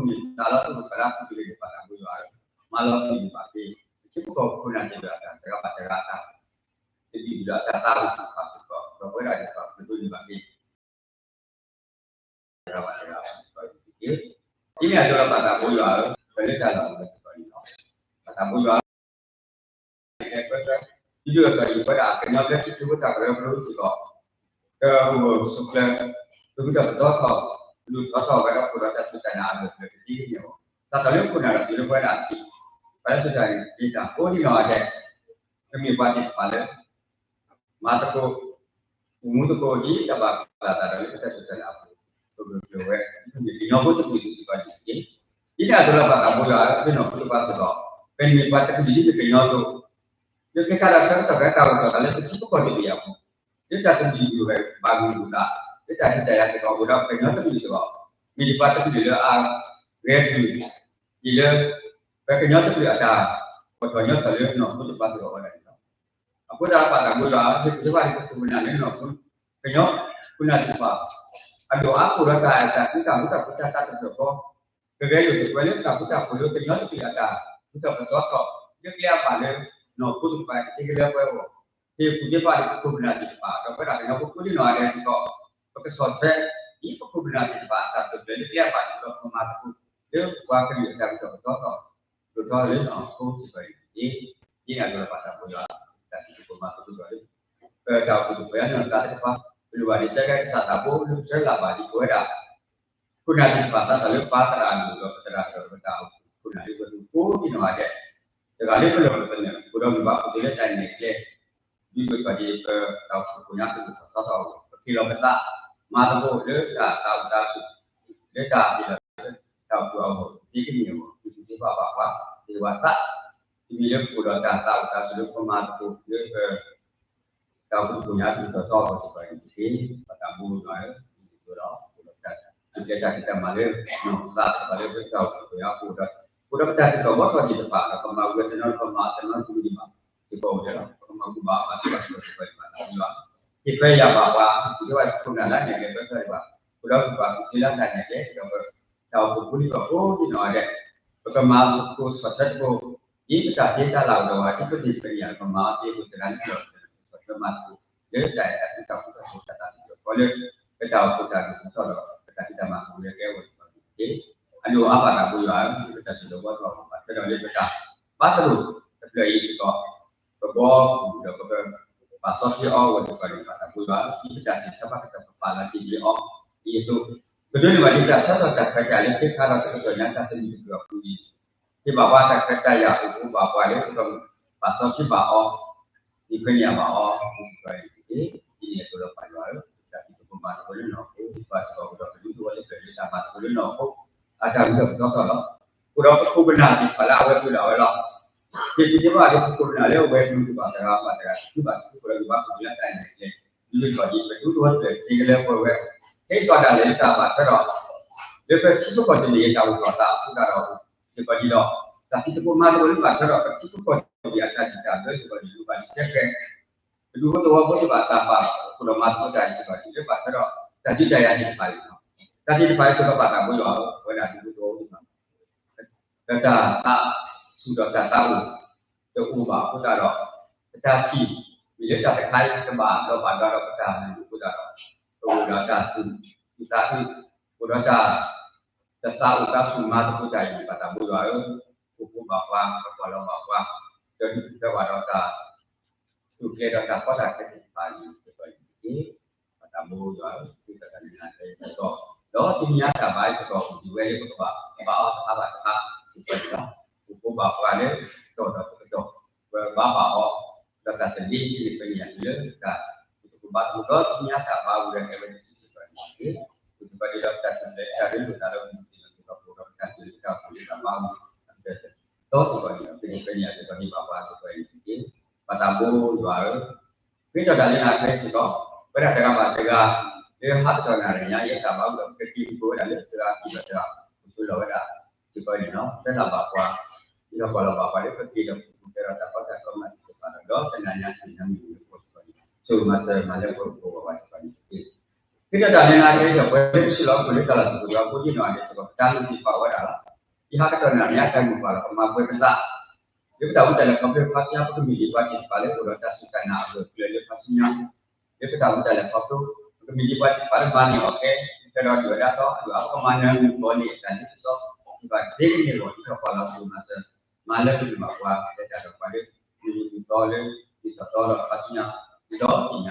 တအိၣ်ဖျါလၢအပူၤတဂ့ၤန့ၣ် ပၢ်သးဘိယွၤဧၢ, မၤလီၤပျံၤန့ၢ်ဘၣ်က့ၤ ပထံဖိကီၢ်ဖိခိၣ်နၢ်သ့ၣ်တဖၣ်အတၢ်တဂၤဘၣ်တဂၤအတၢ် တဘံၣ်ဒီးအတၢ်သးအိၣ်တဖၣ်စ့ၢ်ကီး ဒီးပဝဲဒၣ်သ့ၣ်တဖၣ် ပကဒိးန့ၢ်ဘၣ်က့ၤ တဂၤဘၣ်တဂၤအတၢ်စ့ၢ်ကီးအံၤတက့ၢ်. ဒ်န့ၣ်အသိးလီၤပၢ်သးဘိယွၤဧၢ, ပလၢတၢ်လီၢ်ဝဲစ့ၢ်ကီးန့ၣ်လီၤ. ပၢ်သးဘိယွၤ လဲၤကွဲကွဲ ဒုးဒိၣ်အသီၣ်အံၤ ပဝဲဒၣ်ကညီဘျၢထံခရံာ်ဖိတၢ်ကရၢကရိစ့ၢ်ကီး ကအိၣ်ဂၢၢ်ဆိးကျၢၤ ကဂုၤထီၣ်ပသီထီၣ် ကဒိၣ်ထီၣ်ထီၣ်ဝဲဒီး အိၣ်ဒီးတၢ်စူၢ်တၢ်နာ်အဂၢၢ်ကျၢၤ ပသံကန့ၢ်အီၤ စးထီၣ်လၢခိၣ်နၢ်ဒီးတုၤလၢပဝဲဒၣ်အဆံး ပှၤလၢစူၢ်တၢ်နာ်က့ၤတၢ်ကိးဒံနီၢ်ဂၤဒဲး ကမ့ၢ်ပှၤသ့ၣ်တဖၣ်လၢ မၤသကိး အိၣ်မူသကိးဒ်တၢ်ဘၣ်ဃးလိာ်သးဒီးလၢပတၢ်စူၢ်တၢ်နာ်အပူၤ ပဂၢၢ်ကျၢၤဝဲ မ့ၢ်ကညီဖိတကလုာ်စ့ၢ်ကီးန့ၣ်တက့ၢ်. ဒ်န့ၣ်အသိးလီၤပၢ်သးဘိယွၤဧၢ, ပနီၢ်ခိတဖၣ်စ့ၢ်ကီး ပမ့ၢ်ပှၤတကလုာ်ဒ်ပကညီအသိး လၢခဲခါဒီးဆၢကတီၢ်ဖဲတၢ်အိၣ်ထီၣ်သးလၢပထံပကီၢ်တဘ့ၣ်အပူၤ လၢတၢ်တမံၤမံၤဝဲဘၣ်ဂုာ်ဂုာ်သး လၢတၢ်ဒုးတၢ်ယၤစ့ၢ်ကီး အိၣ်ဒီးပကညီတကလုာ်စ့ၢ်ကီး မ့ၢ်ဒံးပှၤတကလုာ်လၢအဂဲၤကလုာ် ဒ်လၢ ပကညီတကလုာ်အတၢ်ကွၢ်ထီၣ်ညီထီၣ်လၢနီၢ်ခိတဖၣ်စ့ၢ်ကီးဝဲဒၣ်န့ၣ်လီၤ. အဃိသတးဒီးပၢ်သးဘိယွၤ ဟ့ၣ်ကူၣ်သ့ဘၣ်လၢပခိၣ်ပနၢ်လၢနီၢ်ခိ ကညီ ခိၣ်နၢ်သ့ၣ်တဖၣ် အဒိၣ်အါအိၣ်ဒီးတၢ်အဲၣ်တၢ်ကွံတၢ်ဃူတၢ်ဖိးတၢ်သးတဖျၢၣ်ဃီ ကဂဲၤလိာ်သပှၢ်လၢတၢ်ဃူတၢ်ဖိးလၢကညီတကလုာ်အတၢ်ဃူထီၣ်ပသီထီၣ် လၢကျဲအဘၣ်လၢ နီၢ်ခိတဖၣ်ကသ့ကလၢပှဲၤအဂီၢ် ဟ့ၣ်ကူၣ်သ့ဘၣ်လၢပခိၣ်ပနၢ်သ့ၣ်တဖၣ် ဒီးပဝဲဒၣ်ကညီဖိကိးဒံနီၢ်ဂၤဒဲးစ့ၢ်ကီး ပကဆီၣ်ထွဲ ဒ်ပခိၣ်ပနၢ်သ့ၣ်တဖၣ်အတၢ်ပျၢၤလၢကျဲအဘၣ်စ့ၢ်ကီး ပကမၤသကိး လၢပှၤကလုာ်အတၢ်ဃူထီၣ်ပသီထီၣ် ဒိၣ်ထီၣ်လၢနီၢ်ခိစ့ၢ်ကီးန့ၣ်တက့ၢ်. ဒ်န့ၣ်အသိးလီၤပၢ်သးဘိယွၤ တၢ်ထံၣ်တၢ်ပှဲၤမၤသကိးဒီးလၢ ပတၢ်အိၣ်ဖှိၣ်တဖၣ်အံၤနီၢ်သးသ့ၣ်တဖၣ် ပလိၣ်ဘၣ်ဒ်ဆၢကတီၢ်ကစၢ်သးဘိလၢပဆၢလၢ်ဘၣ်ဒ်ပဝဲဒၣ် ခိၣ်နၢ်သ့ၣ်တဖၣ် စးထီၣ်လၢပၢ်သရၣ်ဒိၣ်ဒီးပသရၣ်ဒီးပတၢ်အိၣ်ဖှိၣ်ခိၣ်နၢ်လၢပှဲၤပူၤကိးဒံနီၢ်ဂၤဒဲး တဂၤလၢပလီၢ်ပသနၢၣ် အိၣ်ဒီးဂံၢ်ဘါအိၣ်သ့လၢတၢ်နဲၣ်ကျဲ ဒ်သိးထီၣ်ဒ်ပတၢ်အိၣ်ဖှိၣ်ခိၣ်ညါကဒိၣ်ထီၣ်ထီထီၣ်အဂီၢ် ပက့ၤလီၤပသး မၤသကိးလၢတၢ်သးအိၣ်တၢ်ဆိး လၢတၢ်ဟ့ၣ်လီၤလၢတၢ်အိၣ်ဖှိၣ်အဂီၢ် သ့ကန့ၢ်အဂီၢ် ပက့ၤသ့ဘၣ်ဘၣ်ပှၤ သ့ဝဲသး တမံၤလၢပအိၣ်ဒီးတၢ်သးအိၣ်တၢ်ဆိးလၢပမၤသကိးလၢပ တၢ်အိၣ်ဖှိၣ်တဖၣ်ညါ တုၤထီၣ်ထီအဂီၢ်စ့ၢ်ကီးန့ၣ်တက့ၢ်. ပတၢ်မူလီၤဧၢ, ဒ်သိးဒီး ပတၢ် တၢ်ဖံးတၢ်မၤလၢ နီၢ်သးတဖၣ်လၢပတၢ်အိၣ်ဖှိၣ်တဖၣ်ညါ ပအိၣ်ဒီး ပအိၣ်ဒီးပတၢ်တံၤသကိးဘီထီၣ်သ့ၣ်တဖၣ် ဒီးပမၤဝံၤတနီၤ ပမၤတနီၤတမံၤဘၣ် စ့ၢ်ကီးအိၣ်ဒီး ပကမၤဂံၢ်ဘါဘၣ်စ့ၢ်ကီးစ့ၢ်ကီး ပတၢ်မူလီၤ ပကဟ့ၣ်ခွဲးယာ်ဘၣ်ပှၤ ပကဟ့ၣ်ဝဲခိၣ်နၢ်လၢအနဲၣ်ကျဲ ပၢဆှၢဒံးဘၣ်, ပဒီပုၢ်ဝဲၢ်ပက့ၤလၢတၢ်နဲၣ်ကျဲ ဒီးပတၢ်အိၣ်ဖှိၣ်ဖိလံၤဘၣ်ဖိဒ်နီၢ်ဂၤဒဲး, ပကမၤသကိးဆီၣ်ထွဲသကိး, ဒ်ပတၢ်သ့တၢ်လၢ်အိၣ်ဒီးဝဲ ဒ်ပမ့ၢ်ပှၤကညီ ပမၤအီၤသ့အသိး တဂၤန့ၣ်ဒီး ဆီၣ်ထွဲမၤသကိး လၢတၢ်အဲၣ်တၢ်ကွံတၢ်ဃူတၢ်ဖိးတၢ်သးတဖျၢၣ်ဃီလၢ ပတၢ်အိၣ်ဖှိၣ်တၢ်ဒိၣ်ထီၣ်ဒီး ပတၢ်ဖံးတၢ်မၤကဝဲၤကဲဝဲတဖၣ်န့ၣ်တက့ၢ်. အဒိၣ်အါဘၣ်တၢ်ဘိယွၤဧၢ, ပတၢ်စံၣ်လီၤဘီသီၣ်ဘၣ်ထွဲဒီးလၢပတၢ်ဘါသရိာ်တဖျၢၣ်အံၤစ့ၢ်ကီး ပဘီပူၤဒီးပက ပာ်စီဆှံအီၤဝဲစ့ၢ်ကီးန့ၣ် ပတၢ်ဘိယွၤဧၢ, ဒ်ပတၢ်သ့ၣ်ဆၢဖးကတၢၢ်ပပာ်လီၤတ့ၢ်လံအီၤ ဒ်အသိး ပဒိးန့ၢ်ဘၣ်ဒ်တၢ်ဆၢထီၣ်တၢ်ခွဲးတၢ်ယာ်လၢ ခ့ခါဒီးတကတီၢ်ညါတၢ်သနံၣ်တကတီၢ်အပူၤအံၤ ဟ့ၣ်ဘၣ်ပှၤတၢ်ခွဲးတၢ်ယာ်အိၣ်ဖှိၣ်ဘၣ်ပှၤလၢ ပကပာ်စီဆှံဘၣ်အီၤ ဟ့ၣ်ခွဲးန့ၢ်ဘၣ်အီၤ ဒ်သိးအံၤတက့ၢ်. ဒ်န့ၣ်အသိးဒီးပၢ်ယွၤဧၢ, တၢ်ဖံးသကိးမၤသကိးလၢနီၢ်ခိ ပှၤစ့ၢ်ကီးကဒီးပဒူသဝီလၢပျၢၤလၢတၢ်မၤသကိးလၢနီၢ်ခိ အတၢ်ဂံၢ်ထီၣ်ပသီထီၣ်လီၤ. အဃိဒီးပခိၣ်ပနၢ်သ့ၣ်တဖၣ်လၢအဝဲပှဲၤဒီးအဝဲလီၤ. ဟ့ၣ်ကူၣ်သ့ဘၣ်ဒီးပခိၣ်ပနၢ်လၢအဝဲပှဲၤဘၣ်တဂၤဘၣ်တဂၤ သ့ဘၣ်တဖုဘၣ်လၢအဝဲပှဲၤလၢတၢ်အဲၣ်တၢ်ကျဲ ဒ်သိးဒီးပဒူသဝီတဖျၢၣ်သ့ကလၢပှဲၤဝဲ ဟ့ၣ်ကီးဒၣ်လဲာ်လၢတၢ်ဘၣ်ထွဲဒီး လၢပထံပကီၢ်တမ့ၢ်တၢ်အိၣ်ထီၣ်သးအဃိသတးဒီး စ့ၢ်ကီးဒ်ဒီး တၢ်ဖံးသကိးမၤသကိးလၢဘၣ်ထွဲဒီးပထံပကီၢ်တမ့ၢ်အတၢ်ဒုၣ်တၢ်ဘၢစ့ၢ်ကီးဒ် လိၣ်ဘၣ်ဒ်စဲးဃဲး ပဒူဖိသဝီဖိသ့ၣ်တဖၣ်တၢ်ပာ်ဖှိၣ်ဒီးမၤသကိးတၢ်အံၤစ့ၢ်ကီးဒ် လၢဘၣ်ထွဲဒီးတၢ်ဒုးတၢ်ယၤသ့ၣ်တဖၣ်အံၤလီၤ. တၢ်သ့ၣ်တဖၣ်အံၤစ့ၢ်ကီးပာ်သးဘိယွၤဧၢ, ပဝဲဒၣ်ဒူဖိသဝီဖိသ့ၣ်တဖၣ် ဒီးတၢ်သးဆူၣ်ဒီးတၢ်သးအိၣ် တအိၣ်ဘၣ်အဃိသတးဒီး ပတၢ်ထံၣ် မ့ၢ်လၢတၢ်တခါအံၤတဘၣ်ဒီးဘၣ်ဒီးပတၢ်မုာ်အဃိသတးဒီး ပအိၣ်ဒီးတၢ်သူၣ်အုးသးအုး အိၣ်ဒီးတၢ် တသးအိၣ်သးဆူၣ်မၤသကိးတၢ်အံၤ ပာ်သးဘိယွၤဧၢ, အိၣ်ဖှိၣ်ဘၣ်ပှၤ ပကွၢ်လီၤဘၣ်ပှၤ ဒီးဒုးပှဲၤဘၣ်ဒီးတၢ် ကျိၤကျဲဒီးတၢ်ကီတၢ်ခဲသ့ၣ်တဖၣ်အံၤ စ့ၢ်ကီးန့ၣ်တက့ၢ်. ပတၢ်ဘိယွၤဧၢ, သုတၢ်တၢ်မ့ၢ်တၢ်တီစ့ၢ်ကီး ဒီးတနံၤညါတၢ်ဘါအံၤစ့ၢ်ကီး ဒ်ဝဲလၢပကဘၣ်ဘါအီၤတဟါဘၣ်တဟါ စ့ၢ်ကီးန့ၣ်လီၤ. အိၣ်ဖှိၣ်ဘၣ်ပှၤလၢ ကတီၢ်ဒီးတကတီၢ် ပဘါဘၣ်အီၤ ဒီးတၢ်သန့ၤန့ၣ် ပန့ၢ်ယၤတုၤလၢတၢ် ပကဘါသကိးဒီးတနံၤညါတၢ်ဘါဝံၤဒီး ကဲဝဲတဆံးစ့ၢ်ကီးန့ၣ်တက့ၢ်. ပကဘါဒၣ်ဒီးတၢ်ထူၣ်ဖျဲးတၢ်ရ့လိာ်သးဒီး မုၢ်သ့ၣ်လီၤသ့ၣ်လီၤပှဲၤဒီး ပတၢ်ထူၣ်ဖျဲးတၢ်အိၣ်ဖှိၣ်လၢတၢ်ဘါဝံၤ အကတၢၢ် တီစ့ၢ်ကီးန့ၣ်ဒီး ပန့ၢ်ပန့ၢ်ယၤစ့ၢ်ကီး ဟ့ၣ်ဘၣ်ပှၤစ့ၢ်ကီးန့ၣ်တက့ၢ်. ပတၢ်ဘိယွၤဧၢ, ဃ့ထီၣ်တၢ်လၢနၤခဲအံၤစ့ၢ်ကီး ပဝဲဒၣ်တဂၤဘၣ်တဂၤ လၢဟါကတီၢ်နၣ်ရံၣ်ညါ ယတၢ်ဘါဝံၤဒီး ပက့ၤက့ၤဝဲဒၣ်လၢတဂၤကံၢ်ဒီးတဂၤ ပကဆိလီၤဝဲဒၣ်စ့ၢ်ကီးန့ၣ်လီၤ. ဖဲလၢ်ဘၣ်ပှၤ ဒ်သိးပှၤလီၤဘၣ်ပှၤလၢပက့ၤဒီးပက့ၤကဲဒီးတၢ်ကီတၢ်ခဲမၤသ့ၣ်တဖၣ်ဒီး ဒီးတနံၤညါတနံၤညါမ့ၢ်ဂ့ၤ ပဆိၣ်ဂ့ၤမၤစၢၤ မၤလၢပှဲၤပှဲၤဝဲဝဲစ့ၢ်ကီးန့ၣ်တက့ၢ်. ဃ့ထီၣ်တၢ်လၢနၤခဲအံၤစ့ၢ်ကီး ပဝဲလၢပစံးလီၤပှဲၤလၢတၢ်လီၢ်တတီၤဒီး ဖိဒံနီၢ်ဂၤဒဲးစ့ၢ်ကီး ပတၢ်မုၢ်သ့ၣ်ပာ်ဝဲဒၣ်လီၤ. ယဟါကတီၢ်နၣ်ရံၣ်ညါ တၢ်မုၢ်ပှၢ်လီၤ ကမၤပှဲၤပသး လၢပတၢ်ဝံတၢ်လဲၤခီဖျိခါဆူညါ ပကမ့ၢ်ဒ်ပှၤသ့ၣ်တဖၣ်လၢအိၣ်ဒီးတၢ်စူၢ်တၢ်နာ်အဂၢၢ်အကျၢၤလၢခါဆူညါ လၢပတၢ်ဝံတၢ်လဲၤခီဖျိ ပကမ့ၢ်ဒ်ပှၤသ့ၣ်တဖၣ်လၢမၤန့ၢ်အီၣ်ကဲ ကဲဒီးဒုၣ်ဝဲဒၣ်သီ အဒုၣ်အါပကမၤနၢၤမုၢ်ကီၤလံၢ်အတၢ်လ့ပစီ ပကဘၣ်ဒ့ကန့ၢ်အဂီၢ် ဒ်သိးပှၤလီၤစၢၤမၤစၢၤ မၤလၢပဒုၣ်ဘၣ်ပှၤ လဲၤတၢ်ဒီးပှၤလၢ မုၢ်နံၤမုၢ်သီလၢ ဒ်သိးသီလီၤခါဆူညါ ဒီးသ့ၣ်ညါပကပှဲၤန့ၣ်တက့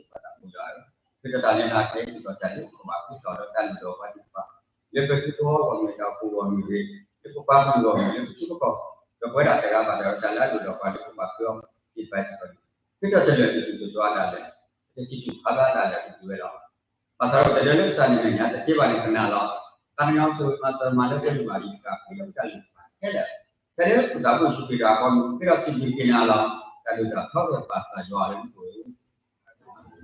ၢ်. ပတၢ်ဘိယွၤဧၢ, ဃ့ထီၣ်တၢ်လၢနၤခဲအံၤစ့ၢ်ကီး တၢ်လၢပကဘၣ်ဃ့ထီၣ်ဒီးတၢ်လုၢ်လီၤပှၤသ့ၣ်တဖၣ် လၢပထံပကီၢ်ဂီၢ်မ့ၢ်ဂ့ၤ တၢ်အိၣ်ဖှိၣ်ဂီၢ်မ့ၢ်ဂ့ၤ လၢပပှၤကလုာ်ဂီၢ်မ့ၢ်ဂ့ၤ လၢပထံပကီၢ် ဒီးပဝဲဒၣ်တဂၤဘၣ်တဂၤ တၢ်လၢအလုၢ်လီၤပှၤလၢပကဘၣ်ဃ့အီၤသ့ၣ်တဖၣ်စ့ၢ်ကီးန့ၣ် ဃ့ထီၣ်တလၢာ်တဒူၣ်တဒွါဒၣ်လဲာ် တထံၣ်ထူၣ်ဖးဘျါဒၣ်လဲာ်ကဒုးဝဲလီၤ. ဘၣ်ဆၣ်ဒီးတလၢလၢကစၢ်န့ၣ်မဲာ်ညါ တသ့ဘၣ်န့ၣ်ကနၣ်လီၤ. သးကညီၤဆိၣ်ဂ့ၤမၤစၢၤမၤလၢပဒုၣ်ဘၣ်အံၤတကး ဃ့ထီၣ်တၢ်လုၢ်လီၤပှၤခဲလၢာ် ဖဲလၢပသးဘိယ့ၣ်ၡူးခရံာ်တဂၤအဃိ ဃ့ထီၣ်စံးဘျုးက့ၤနၤလီ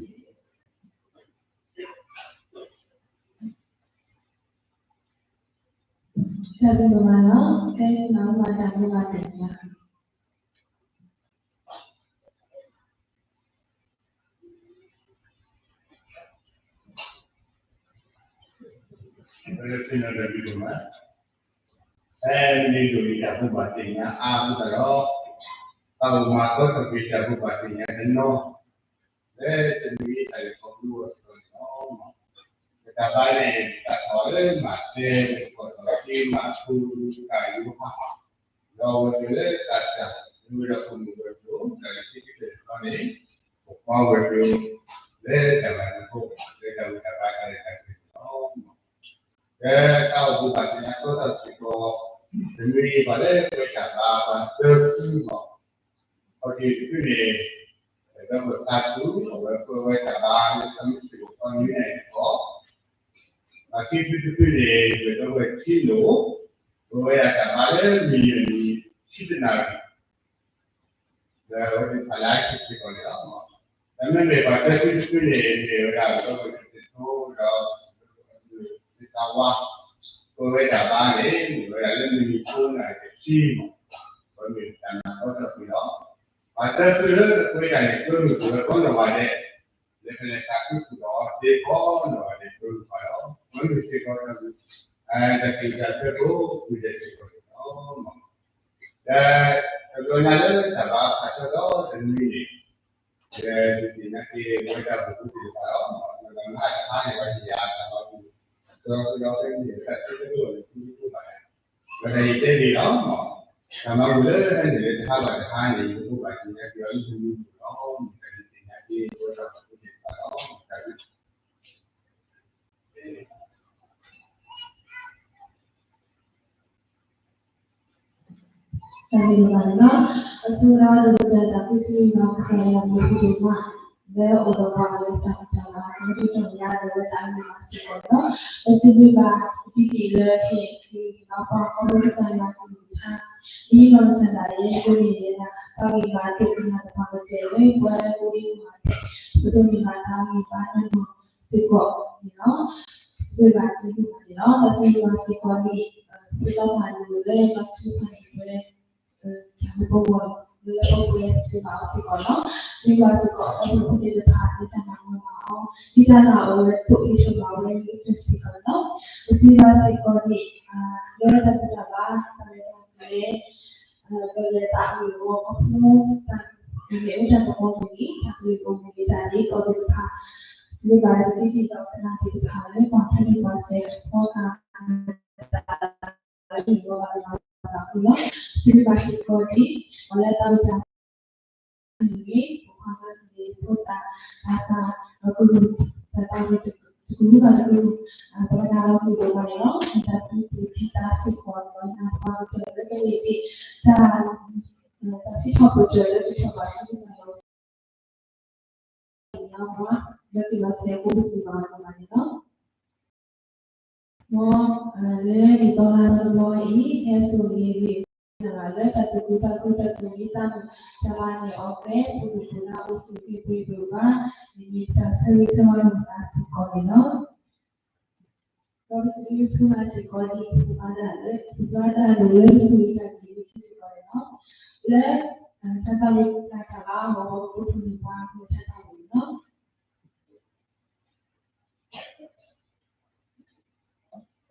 ၤ. တၢ်ဒိၣ်တၢ်ထီက့ၤဘၣ်ကစၢ်ယွၤလၢမူခိၣ်ဧၢ တၢ်ဘျုးဒိၣ်မးလီၤ. ဖဲန့ၣ်မၤမူဘၣ်တၢ်ဘိးဘၣ်သ့ၣ်ညါ ဖဲန့ၣ်ဒိၣ်န့ၣ်တၢ်ဘိးဘၣ်သ့ၣ်ညါအါအဃိသတးဒီး ပကမၤကီထီၣ်က့ၤတၢ်ဘိးဘၣ်သ့ၣ်ညါတနီၤ လၢတနံၤအံၤတၢ်လဲၤခီဖျိအီၤစ့ၢ်ကီးန့ၣ်လီၤ. ပတၢ်ဘါန့ၣ် ပသးထီၣ်လၢမးသဲ ပကီၢ်ထီၣ်က့ၤမးကူ ကၢ်ယိၤဟၣ် ဒီးအဝဲသ့ၣ်လၢသးစၢ် မ့ၢ်ဝဲဒၣ်ပမူဝဲၢ်ကျိၤ တၢ်ဂ့ၢ်သ့ၣ်တဖၣ်န့ၣ် ပကွၢ်ဝဲၢ်ကျိၤ လၢတၢ်မၤသကိး လၢတၢ်ဝံတၢ်ဘါတၢ်လဲၤတၢ်က့ၤန့ၣ်လီၤ. လၢတၢ်အိၣ်ဘိးဘၣ်သ့ၣ်ညါအသီတၢ်စ့ၢ်ကီး တမ့ၢ်ပှၤလၢပဝဲတၢ်ဘါပှၤသၢဖုလီၤ. အဝဲသ့ၣ်တဖုန့ၣ် ဒီပုၢ်ဝဲၢ်ဖးသူ အဝဲကွဲးဝဲတၢ်ဘါလၢတၢ်မ့ၢ်စ့ၢ်ကီးနွံနၣ်ရံၣ်တခီ ပှၤခံဖုတဖုန့ၣ် ဒီပုၢ်ဝဲၢ်ထံနိၣ် ကွဲးဝဲဒၣ်တၢ်ဘါလၢမုၢ်နံၤအနံၤ ဆံတနၣ်ရံၣ် ဒီးအဝဲသ့ၣ်ဖးလၢအဆံးစ့ၢ်ကီးန့ၣ်လီၤ. ဒီးမ့မ့ၢ်ပှၤသၢဖုတဖုန့ၣ် မ့ၢ်ဝဲဒၣ်ဒီပုၢ်ဝဲၢ်တစိၤ ဒီး သးဝါ ကွဲးဝဲတၢ်ဘါန့ၣ် မ့ၢ်ဝဲဒၣ်လၢမုၢ်နံၤဃိးနၣ်ရံၣ်တဆံမး အဝဲမ့ၢ်တၢ်မၤသီထီၣ်ကွံာ်လီၤ. ပှၤသၢဖုလၢကွဲးတၢ်န့ၣ် ကွဲးမုာ်ကွံာ်ဝဲကိးနီၢ်ဂၤဒဲး ပလဲၤသးခုဃုာ်ဒီးသ့ၣ်ကီးနီၣ်န့ၣ် ပကဘၣ်ဒီး မ့ၢ်စ့ၢ်ကီး တၢ်သူၣ်တၢ်သၢဖိ ပူၤဒဲးစ့ၢ်ကီးန့ၣ်လီၤ. ဒီးတဘျီညါလၢတၢ်ဘါစၢ်ထီၣ်ဒီးတနွံန့ၣ် ဒီးဒုးသ့ၣ်ညါက့ၤဝဲဒၣ်ပဖိသ့ၣ်တဖၣ်လီၤ. ဒီးမဟါတဟါန့ၣ် ပှၤဟ့ၣ်ယၤတၢ်လီၤပူၤ ဒီးဒီးဖဲန့ၣ် တၢ်ဆၢကတီၢ်န့ၣ် ပဖိဘၣ် ဒီးတၢ်ယတဲလံလီၤ. တၢ်မၤဘူၣ်လၢတၢ်န့ၣ်လၢတဟါဘၣ်တဟါန့ၣ် ပဖိဘၣ်သ့ၣ်ညါက့ၤအီၤလၢတနွံပူၤလီၤ. မ့ၢ်တၢ်ဒုးသ့ၣ်ညါက့ၤဝဲဒၣ်ပဖိသ့ၣ်တဖၣ်လီၤ. တၢ် တၢ်ဂ့ၢ်တဖၣ်န့ၣ်လီၤ. အဆိကတၢၢ်ဒီး တၢ်သးခုစံးဘျုးဘၣ်ကစၢ်ယွၤအဘျုးအဖှိၣ်ဒိၣ်မး လၢအအိၣ်ဒီးပှၤလၢတၢ်ဖံးတၢ်မၤ လၢတၢ်မၤစ့ၢ်ကီးန့ၣ်လီၤ. ပစံးဘျုးဘၣ်တံၢ်တံၢ်လၢဟ့ၣ်ဂံၢ်ဟ့ၣ်ဘါပှၤ ခီဖျိကစၢ်ယွၤကလုၢ်ကထါ ဒ်နီၢ်ကစၢ်ဒၣ်ယဲ ဒိးန့ၢ်ယဲဒၣ် တၢ်ဂ့ၢ်မၤဒိးကနၣ်တဖၣ်ကတဲာ်လၢပှၤကိးဂၤဒဲး ပဒိးန့ၢ်ဘၣ်တၢ်ဂံၢ်ဘါနီၢ်နီၢ်စ့ၢ်ကီးန့ၣ်လီၤ. စံးဘျုးဘၣ်တံၢ်တံၢ်န့ၣ်လီၤ. ဒီးစံးဘျုးဘၣ်စ့ၢ်ကီးန့ၣ် ပသးပှၢ်န့ၣ်လၢ ဘါထုကဖၣ်န့ၣ်ဝဲ တၢ်လၢပဂီၢ်လၢပပှဲၤစ့ၢ်ကီးစ့ၢ်ကီးလီၤ. စံးဘျုးဘၣ်စ့ၢ်ကီး ဒီပုၢ်ဝဲၢ်သ့ၣ်တဖၣ် လၢတၢ်မၤနီၣ်မၤအီၣ် ဒ်တၢ်လၢအဝဲဒိးဟ့ၣ်ထီၣ်ဘၣ်ဝဲလၢတၢ်စ့ၢ်ကီးန့ၣ်လီၤ. ပစံးဘျုးဘၣ်စ့ၢ်ကီးန့ၣ် လၢတၢ်ဘူၣ်တၢ်ဘါ တၢ်ရဲၣ်တၢ်ကျဲၤ ကလဲၤသးဝံၣ်အဂီၢ် ခီဖျိတၢ်မ့ၢ်အိၣ်တၢ်ကမီၤန့ၣ် တၢ်ကလုၢ်အိၣ်မူန့ၣ်တၢ်ဒ်သိးသ့ၣ်တဖၣ် စံးဘျုးဘၣ်တံၢ်တံၢ်ဒီးကနၣ်သ့ၣ်တဖၣ်လၢ ပှၤထွဲန့ၢ်ပှၤစဲးဖီကၤ လၢအံၤဂီၢ်ဘၣ်လီၤစၢ်ဃုာ်လီၤ. စံးဘျုးဘၣ်စ့ၢ်ကီးဒ် ပှၤလၢတၢ်အိၣ်တၢ် မ့ၢ်ဂ့ၤ ပှၤမၤန့ၢ်ဖိသၣ် သးစၢ် ကလုၢ် တၢ်သးဝံၣ်တကလုာ်ဘၣ်တကလုာ် ပဝဲဒၣ်လီၤမုၢ်ဒိၣ်မးန့ၣ်လီၤ. တၢ်သူၣ်ပူၤသံသးစ့ၢ်ကီး ပှၤနၢ်ပှၤကတၢၢ်လၢကန့ၢ်ဘၣ် တၢ် တၢ်စံးထီၣ်ပတြၢၤလၢကထီၣ်ဘၣ်ဆူကစၢ်ယွၤ လၢကစၢ်ယွၤစဲးဖိပစံးဘၣ်အီၤန့ၣ်လီၤ. မ် လၢနံၣ်သီလါသီတဘျီအံၤ ဟဲစိာ်န့ၢ်ဂ့ၤ လၢတၢ်သူၣ်ခုသးခုတၢ်သူၣ်မံသးမုာ် တၢ်ဘၣ်န့ၢ်အီၣ်ကဲ ပူၤဒိၣ်ပူၤ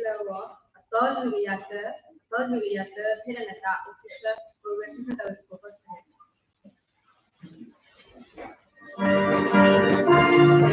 နါအိၣ်ဆူၣ်အိၣ်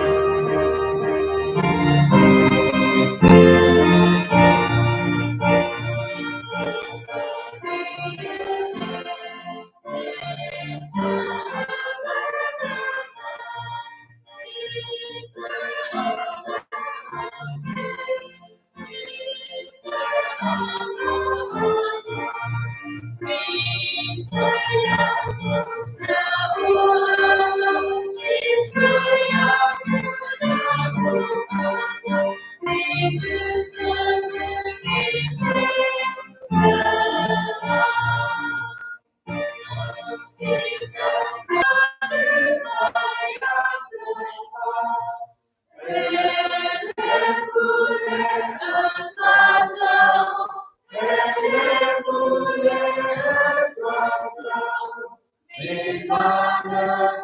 ချ့ပှဲၤဒိၣ်ဘၣ် မ့ၢ်တၢ်ဆၢဂ့ၤဆၢဝါလိာ်သးစ့ၢ်ကီးန့ၣ်လီၤ. ဒီးပစံးဘျုးဘၣ်စ့ၢ်ကီးဒ် ပဘါတၢ်လၢ ပဘါတၢ်လိၣ်လၢပစိာ်တၢ်က့ၤလၢခံစ့ၢ်ကီးန့ၣ်လီၤ. လၢ တၢ်သးဝံၣ်တၢ်ကလၤအဂီၢ် ပကအိၣ်ထီၣ်န့ၢ်ပှၤ မ့ၢ်တၢ်သးဝံၣ်န့ၣ်လီၤ. ပကတၢၢ်ဝံဖျါကတၢၢ်လၢ မုၢ်နၤခဲလၢာ်အဂီၢ် အသီလွံၢ်ကယၤသၢ, အသီလွံၢ်ကယၤသၢ ဖဲဒၣ်နတၢ်အိၣ်ခံဆၢ ပကဂဲၤဆၢထၢၣ်တၢ်ဝဲတကိးကီၢ်ဆၢန့ၣ်